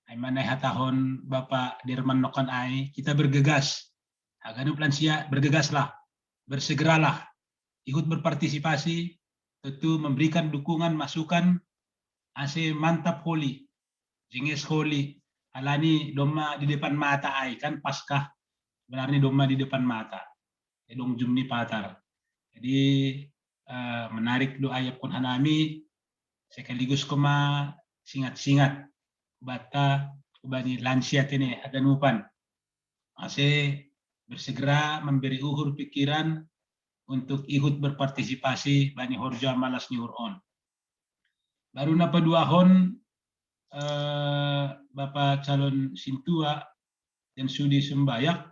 Ai mana hatahon Bapak Derman nokan ai, kita bergegas. Haganup lansia, bergegaslah, bersegeralah, ikut berpartisipasi, tentu memberikan dukungan, masukan, ase mantap holi, jenges holi, alani domma di depan mata ai kan Paskah, sebenarnya domma di depan mata. Edong jumni patar. Jadi uh, menarik do ayap kon hanami sekaligus koma singat-singat bata bani lansia tene haganupan. Ase bersegera memberi uhur pikiran untuk ikut berpartisipasi bani horja malas ni uhur on. Baru na paduahon uh, Bapak calon sintua dan sudi sembayak,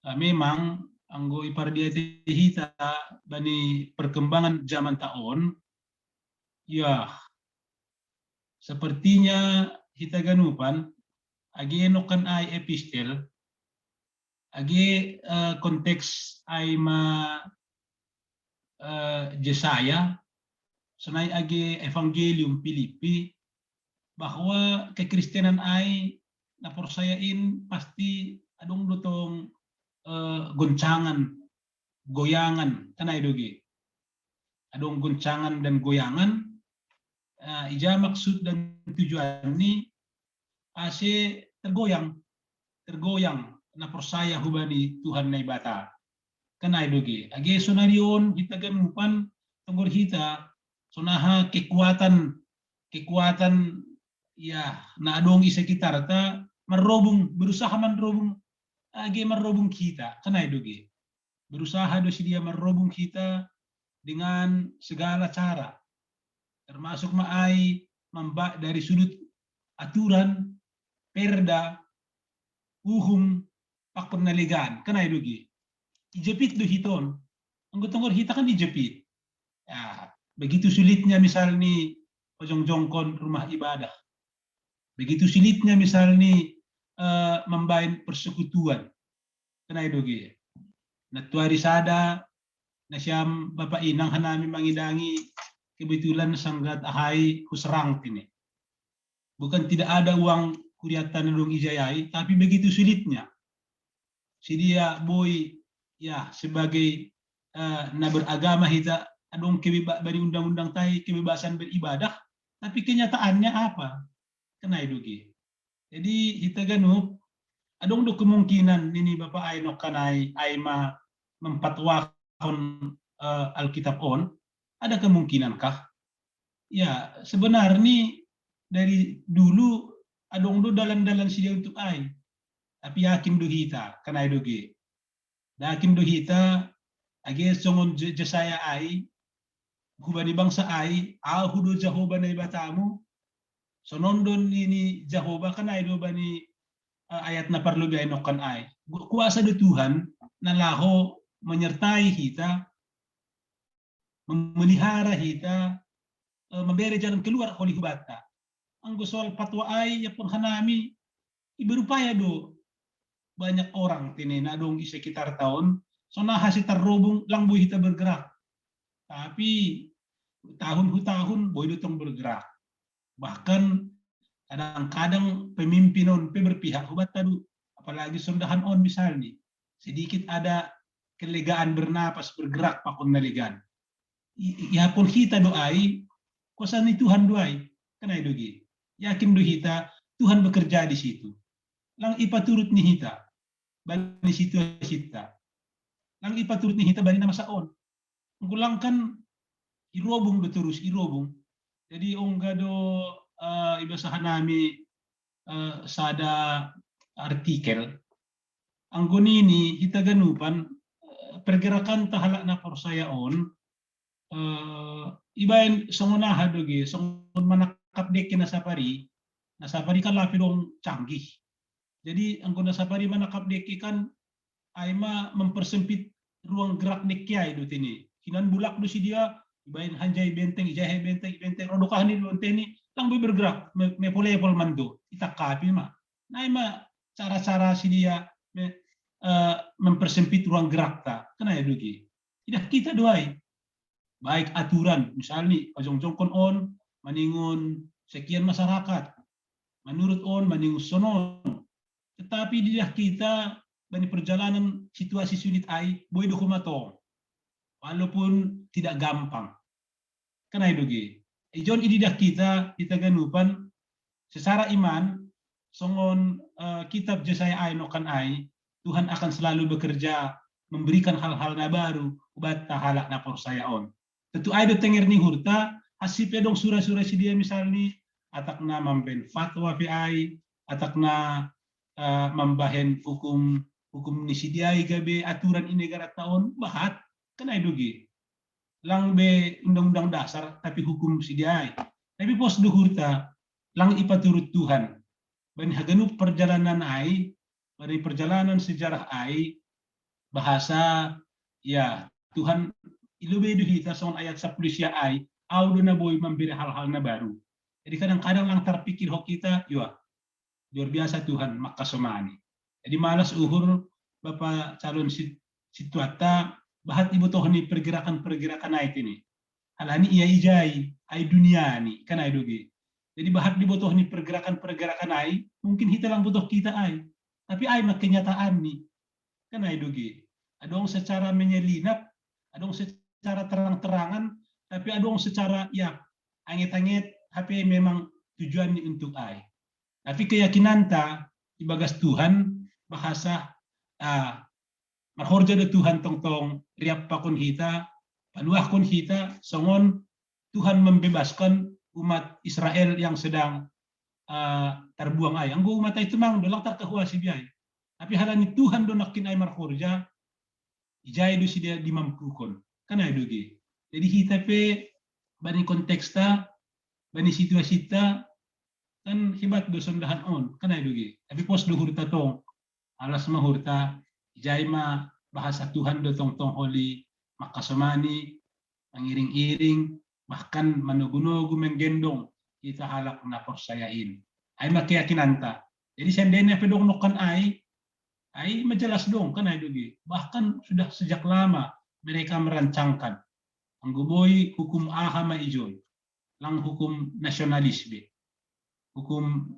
uh, memang anggo ipardiati hita bani perkembangan zaman taon, ya sepertinya hita ganupan age nokan ai epistel age uh, konteks ai ma uh, Jesaya, sonai age Evangelium Filipi, bahwa kekristenan ai na porsaya in pasti adong dotong uh, goncangan, goyangan, kan ai doge. Adong goncangan dan goyangan, uh, ija maksud dan tujuan ni ase tergoyang, tergoyang na porsaya hubani Tuhan Naibata. Kan ai doge. Age sonari on hita ganupan tonggor hita sonaha kekuatan, kekuatan ya na adong i sekitarta marrobung, berusaha marrobung, age marrobung kita. Kan ai doge. Berusaha do sidia marrobung kita dengan segala cara, termasuk ma ai mamba dari sudut aturan, perda, uhum, pakon na legan. Kan ai doge. Ijepit do hiton. Anggo tonggor hita kan ijepit. Ya, begitu sulitnya misal ni pajongjongkon rumah ibadah. Begitu sulitnya misal ni uh, membain persekutuan. Kan ai doge. Natuari sada nasiam Bapak Inang hanami mangidangi kebetulan sanggat ahai huserang tini. Bukan tidak ada uang kuriatan dong ijayai, tapi begitu sulitnya. Sidia boi ya sebagai uh, na beragama hita adong kebeba bani undang-undang tai kebebasan beribadah, tapi kenyataannya apa? Kan ai doge. Jadi hita ganup adong do kemungkinan nini Bapak ai nokan ai ai ma mempatwahon uh, Alkitab on, ada kemungkinan kah? Ya sebenarnya dari dulu adong do dalan-dalan sidia untuk ai, tapi yakin do hita kan ai doge. Yakin do hita age songon Jesaya ai, hubani bangsa ai, ahu do Jahowa Naibatamu. Sonon do nini Jahowa kan ai do bani uh, ayat na parlobi ai nokan ai. Kuasa do Tuhan na laho menyertai hita, memelihara hita, uh, memberi jalan keluar holi hubata. Anggo soal patwa ai ya pun hanami iberupaya do banyak orang tene na dong di sekitar taon sonaha si terrobung lang boi hita bergerak. Tapi tahun hu tahun boi do tong bergerak. Bahkan kadang-kadang pemimpin on pe berpihak hubat tadu, apalagi sondahan on misalnya sedikit ada kelegaan bernapas bergerak pakon nalegan. Ihapon hita do ai kuasa ni Tuhan do ai. Kan ai doge. Yakin do hita Tuhan bekerja di situ. Lang ipaturut ni hita bani situasi ta. Lang ipaturut ni hita bani na masa on. Anggo lang kan irobung do terus irobung. Jadi ongga do uh, ibasahan nami uh, sada artikel. Anggo nini hita ganupan uh, pergerakan ta halak na porsaya on uh, ibaen songon aha doge songon manangkap deke na sapari. Na sapari kan lape dong canggih. Jadi anggo na sapari manangkap deke kan ai ma mempersempit ruang gerak dekke ai do tene. Hinan bulak do sidia, ibaen hanjai benteng, ijahe benteng, ibenteng, rodokahni do tene, lang boi bergerak, me-, mepol-epol manto, itangkapi ma. Nai ma cara-cara sidia me-, eh, mempersempit ruang gerakta, kan ai do ge. Idah kita do ai. Baik aturan, misalni, pajongjongkon on, maningon sekian masyarakat. Menurut on, maningon sonon. Tetapi idah kita, bani perjalanan situasi sulit ai, boi do homa tong. Walaupun tidak gampang. Kan ai do ge. Ijon ididah kita, kita ganupan, secara iman, songon, eh, kitab Jesaya ai nokan ai, Tuhan akan selalu bekerja memberikan hal-hal na baru, ubat halak na porsaya on. Tentu ai do tenger ni uhurta, asi pe dong sura-sura sidia misalni, atak na mambaen fatwa pe ai, atak na, eh, mambahen hukum, hukum ni sidia ai gabe aturan i negarata on, bahat, kan ai do ge. Lang be undang-undang dasar, tapi hukum sidia ai. Tapi pos do uhurta, lang ipaturut Tuhan. Bani haganup perjalanan ai, bani perjalanan sejarah ai, bahasa, ya, Tuhan ilobei do hita songon ayat sapuluh sia ai, au do na boi mambere hal-hal na baru. Jadi kadang-kadang lang tarpikir ho kita, ya, luar biasa Tuhan, mangkasomani. Jadi malas uhur Bapa calon sit-, situata, bahat ibotohni pergerakan-pergerakan ai tene. Alani ia ijai, ai duniani, kan ai do ge. Jadi bahat dibotohni pergerakan-pergerakan ai, mungkin hita lang botoh kita ai. Tapi ai ma kenyataanni, kan ai do ge. Adong secara menyelinap, adong secara terang-terangan, tapi adong secara, ya, anget-anget, hape memang tujuanni untuk ai. Tapi keyakinanta ibagas Tuhan, bahasa, ah, marhorja do Tuhan tongtong riap pakon hita, paluahkon hita, songon Tuhan membebaskan umat Israel yang sedang, eh, terbuang ai. Anggo umat ai tumang do lang tarkahuasi be ai. Tapi halani Tuhan do nangkin ai marhorja, ijai do sidia dimampukon. Kan ai do ge. Jadi hita pe bani konteksta, bani situasita, kan hebat do sondahan on. Kan ai do ge. Tapi pos do uhurta tong. Alas ma uhurta, ijai ma bahasa Tuhan do tongtong holi, mangkasomani, mangiring-iring, bahkan manogu-nogu menggendong hita halak na porsaya in. Ai ma keyakinanta. Jadi seandainya pe dong nokan ai, ai ma jelas dong, kan ai do ge. Bahkan sudah sejak lama mereka merancangkan. Anggo boi hukum aha ma ijon. Lang hukum nasionalis be. Hukum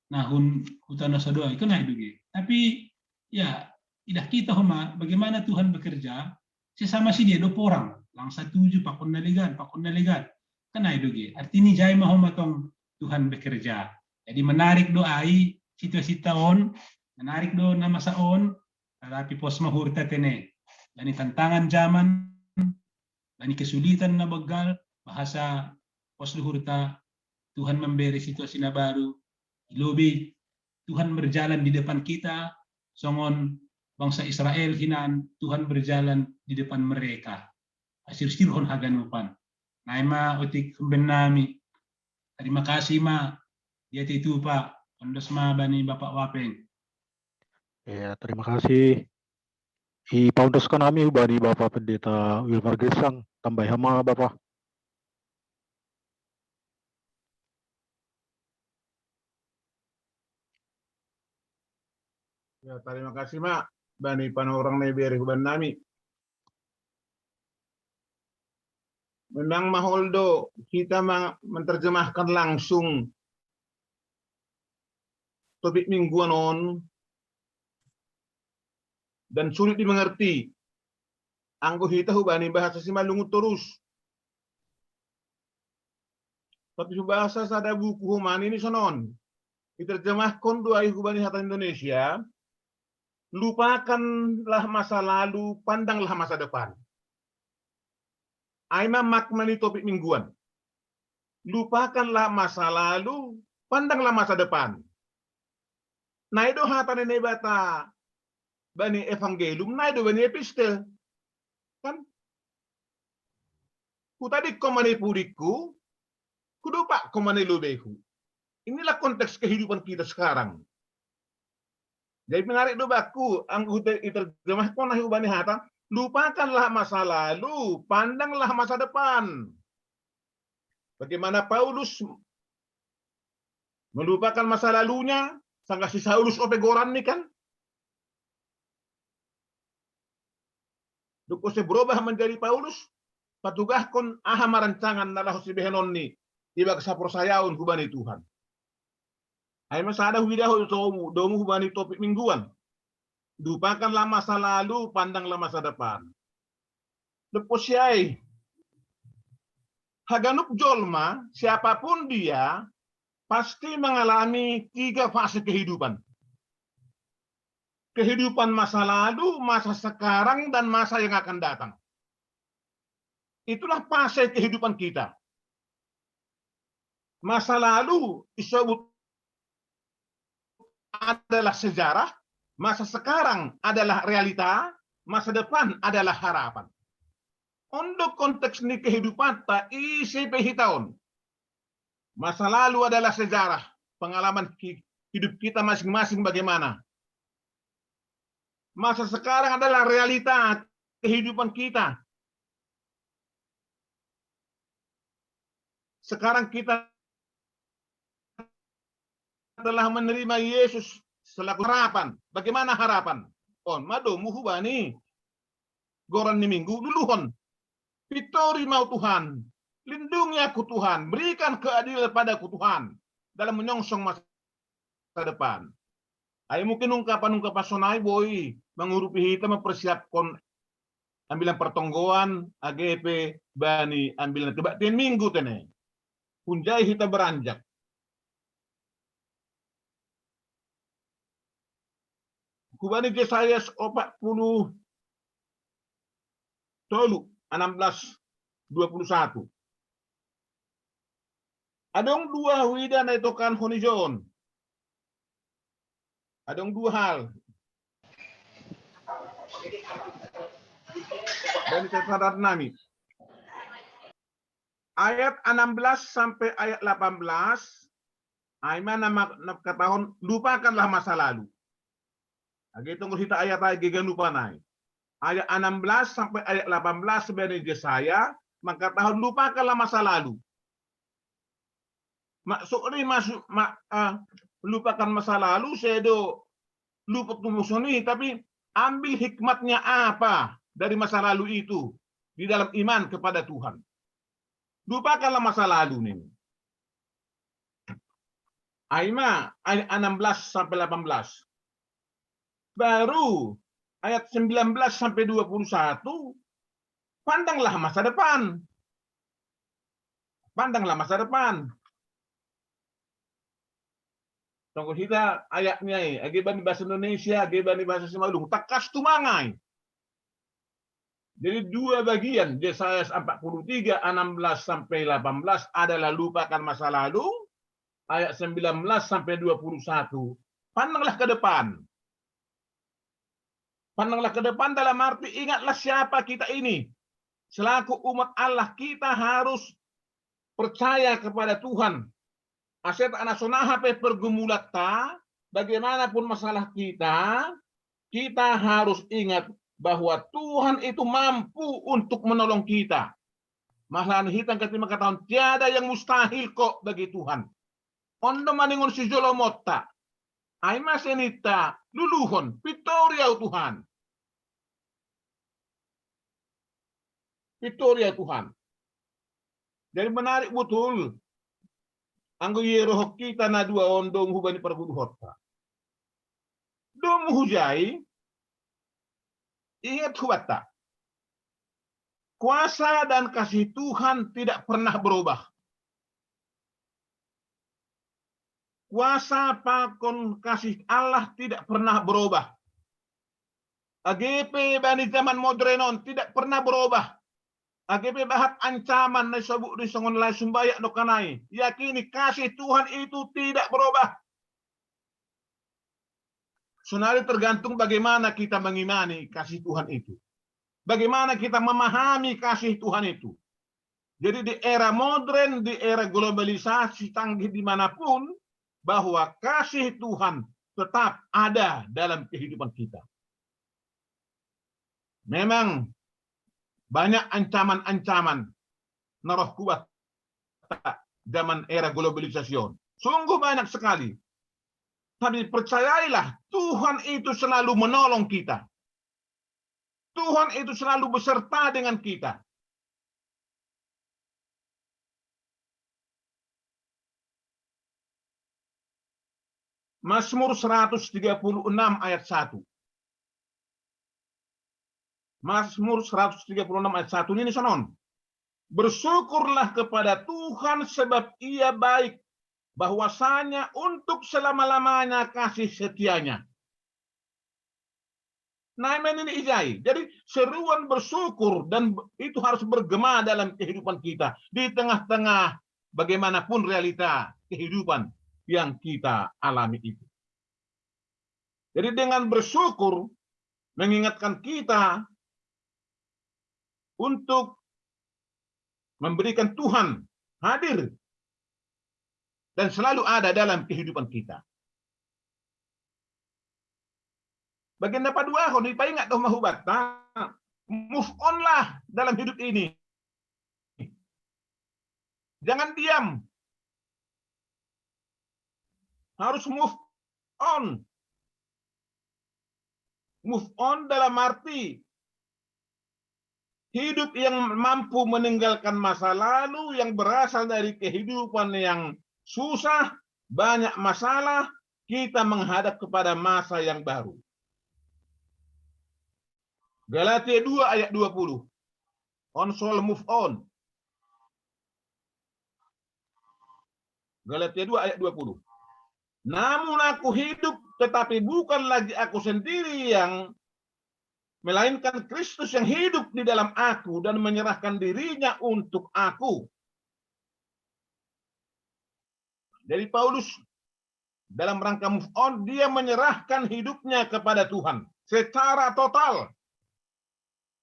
na hun huta na so do ai, kan ai do ge. Tapi, ya, idah kita homa, bagaimana Tuhan bekerja, sesama sidia do porang, lang satuju, pakon na legan, pakon na legan. Kan ai do ge. Artini ijai ma homa tong Tuhan bekerja. Jadi menarik do ai, situasita on, menarik do na masa on, tetapi pos ma uhurta tene. Bani tantangan zaman, bani kesulitan na banggal, bahasa pos do uhurta, Tuhan memberi situasi na baru, ilobei Tuhan berjalan di depan kita, songon bangsa Israel hinan, Tuhan berjalan di depan mereka. Pasirsirhon haganupan. Nai ma otik umbahen nami. Terima kasih ma. Dia itu Pak. Ondos ma bani Bapak Wapeng. Ya, terima kasih. Ipaondoskon hami hubani Bapa Pendeta Wilmar Gesang, tambai homa Bapa. Ya, terima kasih ma bani panorang na ibere huban nami. Memang mahol do kita ma-, menerjemahkan langsung topik mingguan on dan sulit dimengerti. Anggo hita hubani bahasa Simalungun torus. Tapi hubasa sada buku homa nini sonon. Iterjemahkon do ai hubani hata Indonesia, lupakanlah masa lalu, pandanglah masa depan. Ai ma makna ni topik mingguan. Lupakanlah masa lalu, pandanglah masa depan. Nai do hata ni Naibata bani evangelium, nai do bani epistel. Kan? Hutadingkon ma ni pudingku, hudompakkon ma ni lobeihu. Inilah konteks kehidupan kita sekarang. Jadi menarik do bakku, anggo iterjemahkon ahi hubani hata, Lupakanlah masa lalu, pandanglah masa depan. Bagaimana Paulus melupakan masa lalunya, sangga si Saulus ope goran ni kan? Duk ose berubah menjadi Paulus, patugahkon aha ma rancangan na laho sibehenonni, ibagas haporsayaon hubani Tuhan. Ai ma sada huida ho domu, domu hubani topik mingguan. Lupakanlah masa lalu, pandanglah masa depan. Dob posi ai, haganup jolma, siapapun dia, pasti mengalami tiga fase kehidupan. Kehidupan masa lalu, masa sekarang, dan masa yang akan datang. Itulah fase kehidupan kita. Masa lalu disebut adalah sejarah, masa sekarang adalah realita, masa depan adalah harapan. On do konteks ni kehidupanta, ise pe hita on. Masa lalu adalah sejarah, pengalaman hidup kita masing-masing bagaimana. Masa sekarang adalah realita kehidupan kita. Sekarang kita telah menerima Yesus selaku harapan. Bagaimana harapan? On ma domu hubani goran ni minggu, luluhon. Pintori ma au Tuhan, lindungi aku Tuhan, berikan keadilan padaku Tuhan, dalam menyongsong masa depan. Ai mungkin ungkapan-ungkapan sonai boi mangurupi hita mempersiapkon ambilan pertonggoan, age pe bani ambilan kebaktian minggu tene. Hunjai hita beranjak. Hubani Jesaya opat puluh tolu, enam belas, dua puluh satu. Adong dua huida na itokan honijon. Adong dua hal. Dan catatan nami. Ayat enam belas sampai ayat delapan belas, ai ma na ma-, na katahon, lupakanlah masa lalu. Age tonggo hita ayat ai geganupan ai. Ayat enam belas sampai ayat delapan belas sebenarnya Jesaya mangkatahon lupakanlah masa lalu. Maksudnya masuk ma, uh, lupakan masa lalu, sedo lupa tumusoni, tapi ambil hikmatnya apa dari masa lalu itu di dalam iman kepada Tuhan. Lupakanlah masa lalu nih. Ai ma, ayat enam belas sampai delapan belas. Baru ayat sembilan belas sampai dua puluh satu, pandanglah masa depan. Pandanglah masa depan. Tonggo hita ayatnya, eh, age bani bahasa Indonesia, age bani bahasa Simalungun, tangkas tumangai. Jadi dua bagian, Yesaya empat puluh tiga, enam belas sampai delapan belas adalah lupakan masa lalu, ayat sembilan belas sampai dua puluh satu, pandanglah ke depan. Pandanglah ke depan dalam arti ingatlah siapa kita ini. Selaku umat Allah, kita harus percaya kepada Tuhan. Ase tak na sonaha pe pergumulanta, bagaimanapun masalah kita, kita harus ingat bahwa Tuhan itu mampu untuk menolong kita. Malah hita kati mengatakan tiada yang mustahil kok bagi Tuhan. On do maningon sijolomonta. Ai ma seninta, luluhon, pintori au Tuhan. Pintori au Tuhan. Jadi menarik betul. Anggo ie rohok kita na dua on domu hubani parguru hota. Domu hujai, ingat hubata. Kuasa dan kasih Tuhan tidak pernah berubah. Kuasa pakon kasih Allah tidak pernah berubah. Age pe bani zaman modern on tidak pernah berubah. Age pe bahat ancaman na isobut di songon lae sumbayak do kanai. Yakini kasih Tuhan itu tidak berubah. Sonari tergantung bagaimana kita mengimani kasih Tuhan itu. Bagaimana kita memahami kasih Tuhan itu. Jadi di era modern, di era globalisasi canggih dimanapun, bahwa kasih Tuhan tetap ada dalam kehidupan kita. Memang banyak ancaman-ancaman na roh kuat zaman era globalisasi. Sungguh banyak sekali. Tapi percayailah, Tuhan itu selalu menolong kita. Tuhan itu selalu beserta dengan kita. Mazmur seratus tiga puluh enam ayat satu. Mazmur seratus tiga puluh enam ayat satu ini sonon. Bersyukurlah kepada Tuhan sebab ia baik, bahwasanya untuk selama-lamanya kasih setianya. Nah, ini ijai. Jadi seruan bersyukur dan itu harus bergema dalam kehidupan kita di tengah-tengah bagaimanapun realita kehidupan yang kita alami itu. Jadi dengan bersyukur mengingatkan kita untuk memberikan Tuhan hadir dan selalu ada dalam kehidupan kita. Bagian dapat dua, kalau dipaingat doh mahubat, move on lah dalam hidup ini. Jangan diam. Harus move on. Move on dalam arti hidup yang mampu meninggalkan masa lalu yang berasal dari kehidupan yang susah, banyak masalah, kita menghadap kepada masa yang baru. Galatia dua ayat dua puluh. On soal move on. Galatia dua ayat dua puluh. Namun aku hidup, tetapi bukan lagi aku sendiri yang, melainkan Kristus yang hidup di dalam aku dan menyerahkan dirinya untuk aku. Jadi Paulus dalam rangka move on, dia menyerahkan hidupnya kepada Tuhan secara total.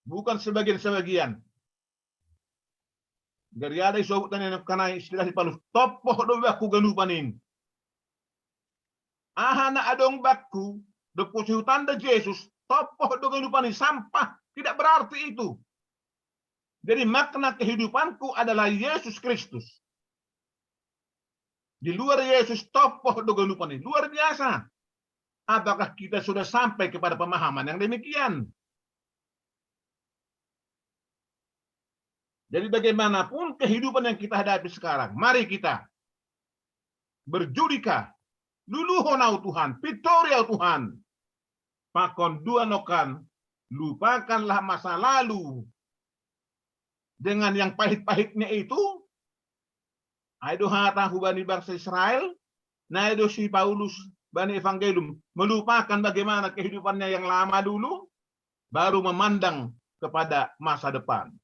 Bukan sebagian-sebagian. Jadi ada isobut tanya karena istilah di Paulus, topoh do baku ganupan ini. Aha na adong baku, do pusi hutanda Yesus, topoh do ganupan ini, sampah, tidak berarti itu. Jadi makna kehidupanku adalah Yesus Kristus. Di luar Yesus, topoh do ganupan ini. Luar biasa. Apakah kita sudah sampai kepada pemahaman yang demikian? Jadi bagaimanapun kehidupan yang kita hadapi sekarang, mari kita berjudika, luluhon au Tuhan, pitori au Tuhan. Pakon dua nokan, lupakanlah masa lalu dengan yang pahit-pahitnya itu. Ai do hata hubani bangsa Israel, nai do si Paulus bani Evangelium melupakan bagaimana kehidupannya yang lama dulu, baru memandang kepada masa depan.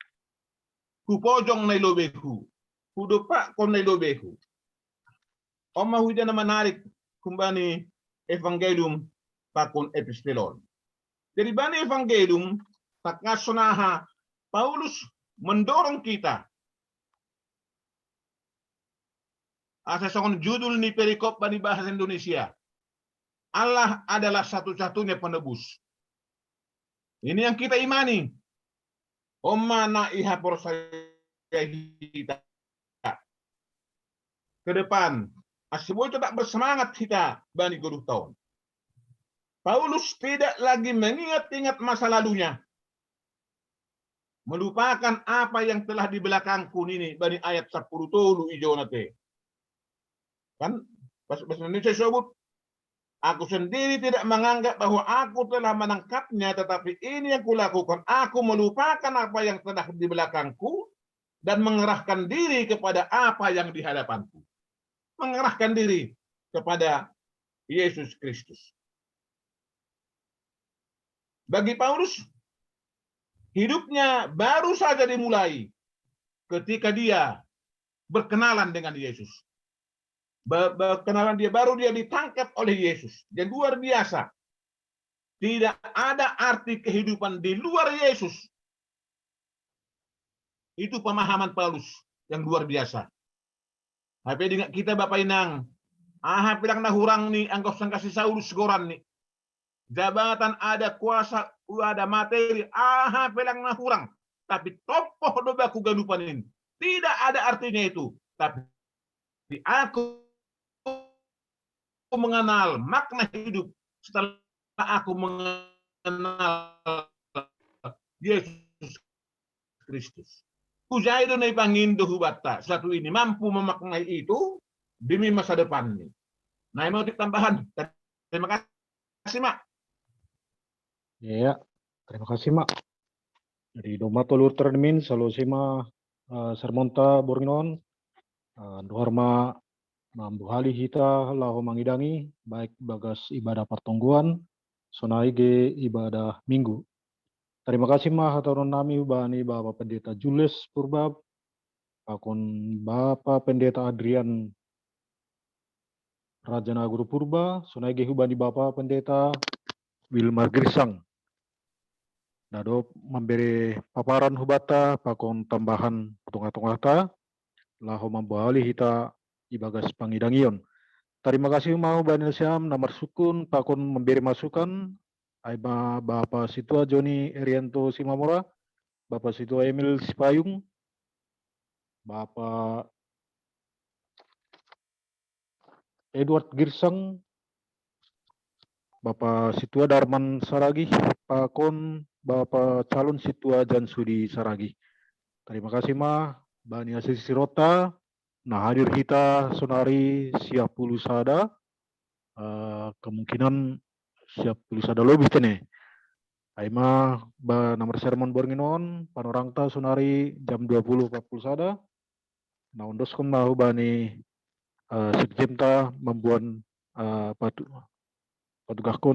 Hupojong nai lobehu, hudopak kon nai lobehu. Oma hujan menarik kumbani Evangelium pakon epistelon. Jadi bani Evangelium takasnaha Paulus mendorong kita. Asa songon judul ni perikop bani bahasa Indonesia, Allah adalah satu-satunya penebus. Ini yang kita imani. Oma na iha porsaya hita ke depan, asiboi tetap bersemangat kita bani goduh taon. Paulus tidak lagi mengingat-ingat masa lalunya, melupakan apa yang telah di belakangku nini bani ayat sepuluh tolu ijonate. Kan pas bahasa Indonesia sebut, aku sendiri tidak menganggap bahwa aku telah menangkapnya, tetapi ini yang kulakukan, aku melupakan apa yang telah di belakangku dan mengerahkan diri kepada apa yang di hadapanku. Mengerahkan diri kepada Yesus Kristus. Bagi Paulus, hidupnya baru saja dimulai ketika dia berkenalan dengan Yesus. Berkenalan dia, baru dia ditangkap oleh Yesus. Dia luar biasa. Tidak ada arti kehidupan di luar Yesus. Itu pemahaman Paulus yang luar biasa. Tapi dengan kita Bapak Inang, aha pilang na hurang ni anggo sangkasi Saulus goran ni. Jabatan ada kuasa Uada materi aha pelang na hurang. Tapi topoh do baku ganupan ini. Tidak ada artinya itu. Tapi aku mengenal makna hidup setelah aku mengenal Yesus Kristus. Hujai do na ipangindo hubata. Satu ini mampu memaknai itu demi masa depannya. Nah, mau tambahan. Terima kasih, Mak. Ya, terima kasih, Mak. Jadi, doma tolu termin, salo sima uh, sermonta borngin on, uh, dohar ma mambuhali hita laho mangidangi, baik bagas ibadah partonggoan, sonai ge ibadah minggu. Terima kasih ma hataron nami bani Bapak Pendeta Jules Purba, pakon Bapak Pendeta Adrian Raja Naguru Purba, sonai ge hubani Bapak Pendeta Wilmar Girsang. Nado memberi paparan hubata pakon tambahan tongah-tongahta, laho mambuhali hita ibagas pangidangion. Terima kasih mau bani siam na marsukun pakon memberi masukan, ai ba Bapak Situa Joni Erianto Simamora, Bapak Situa Emil Sipayung, Bapak Edward Girsang, Bapak Situa Darman Saragih, pakon Bapak calon Situa Jansudi Saragih. Terima kasih ma bani hasil sirota, na hadir hita sonari siap puluh sada, uh, kemungkinan siap puluh sada lebih tene. Aima ba nomor sermon borngin on, panorangta sonari jam dua puluh empat puluh sada, na ondoskon ma hubani uh, sekjemta mambuan uh, patu, patugahkon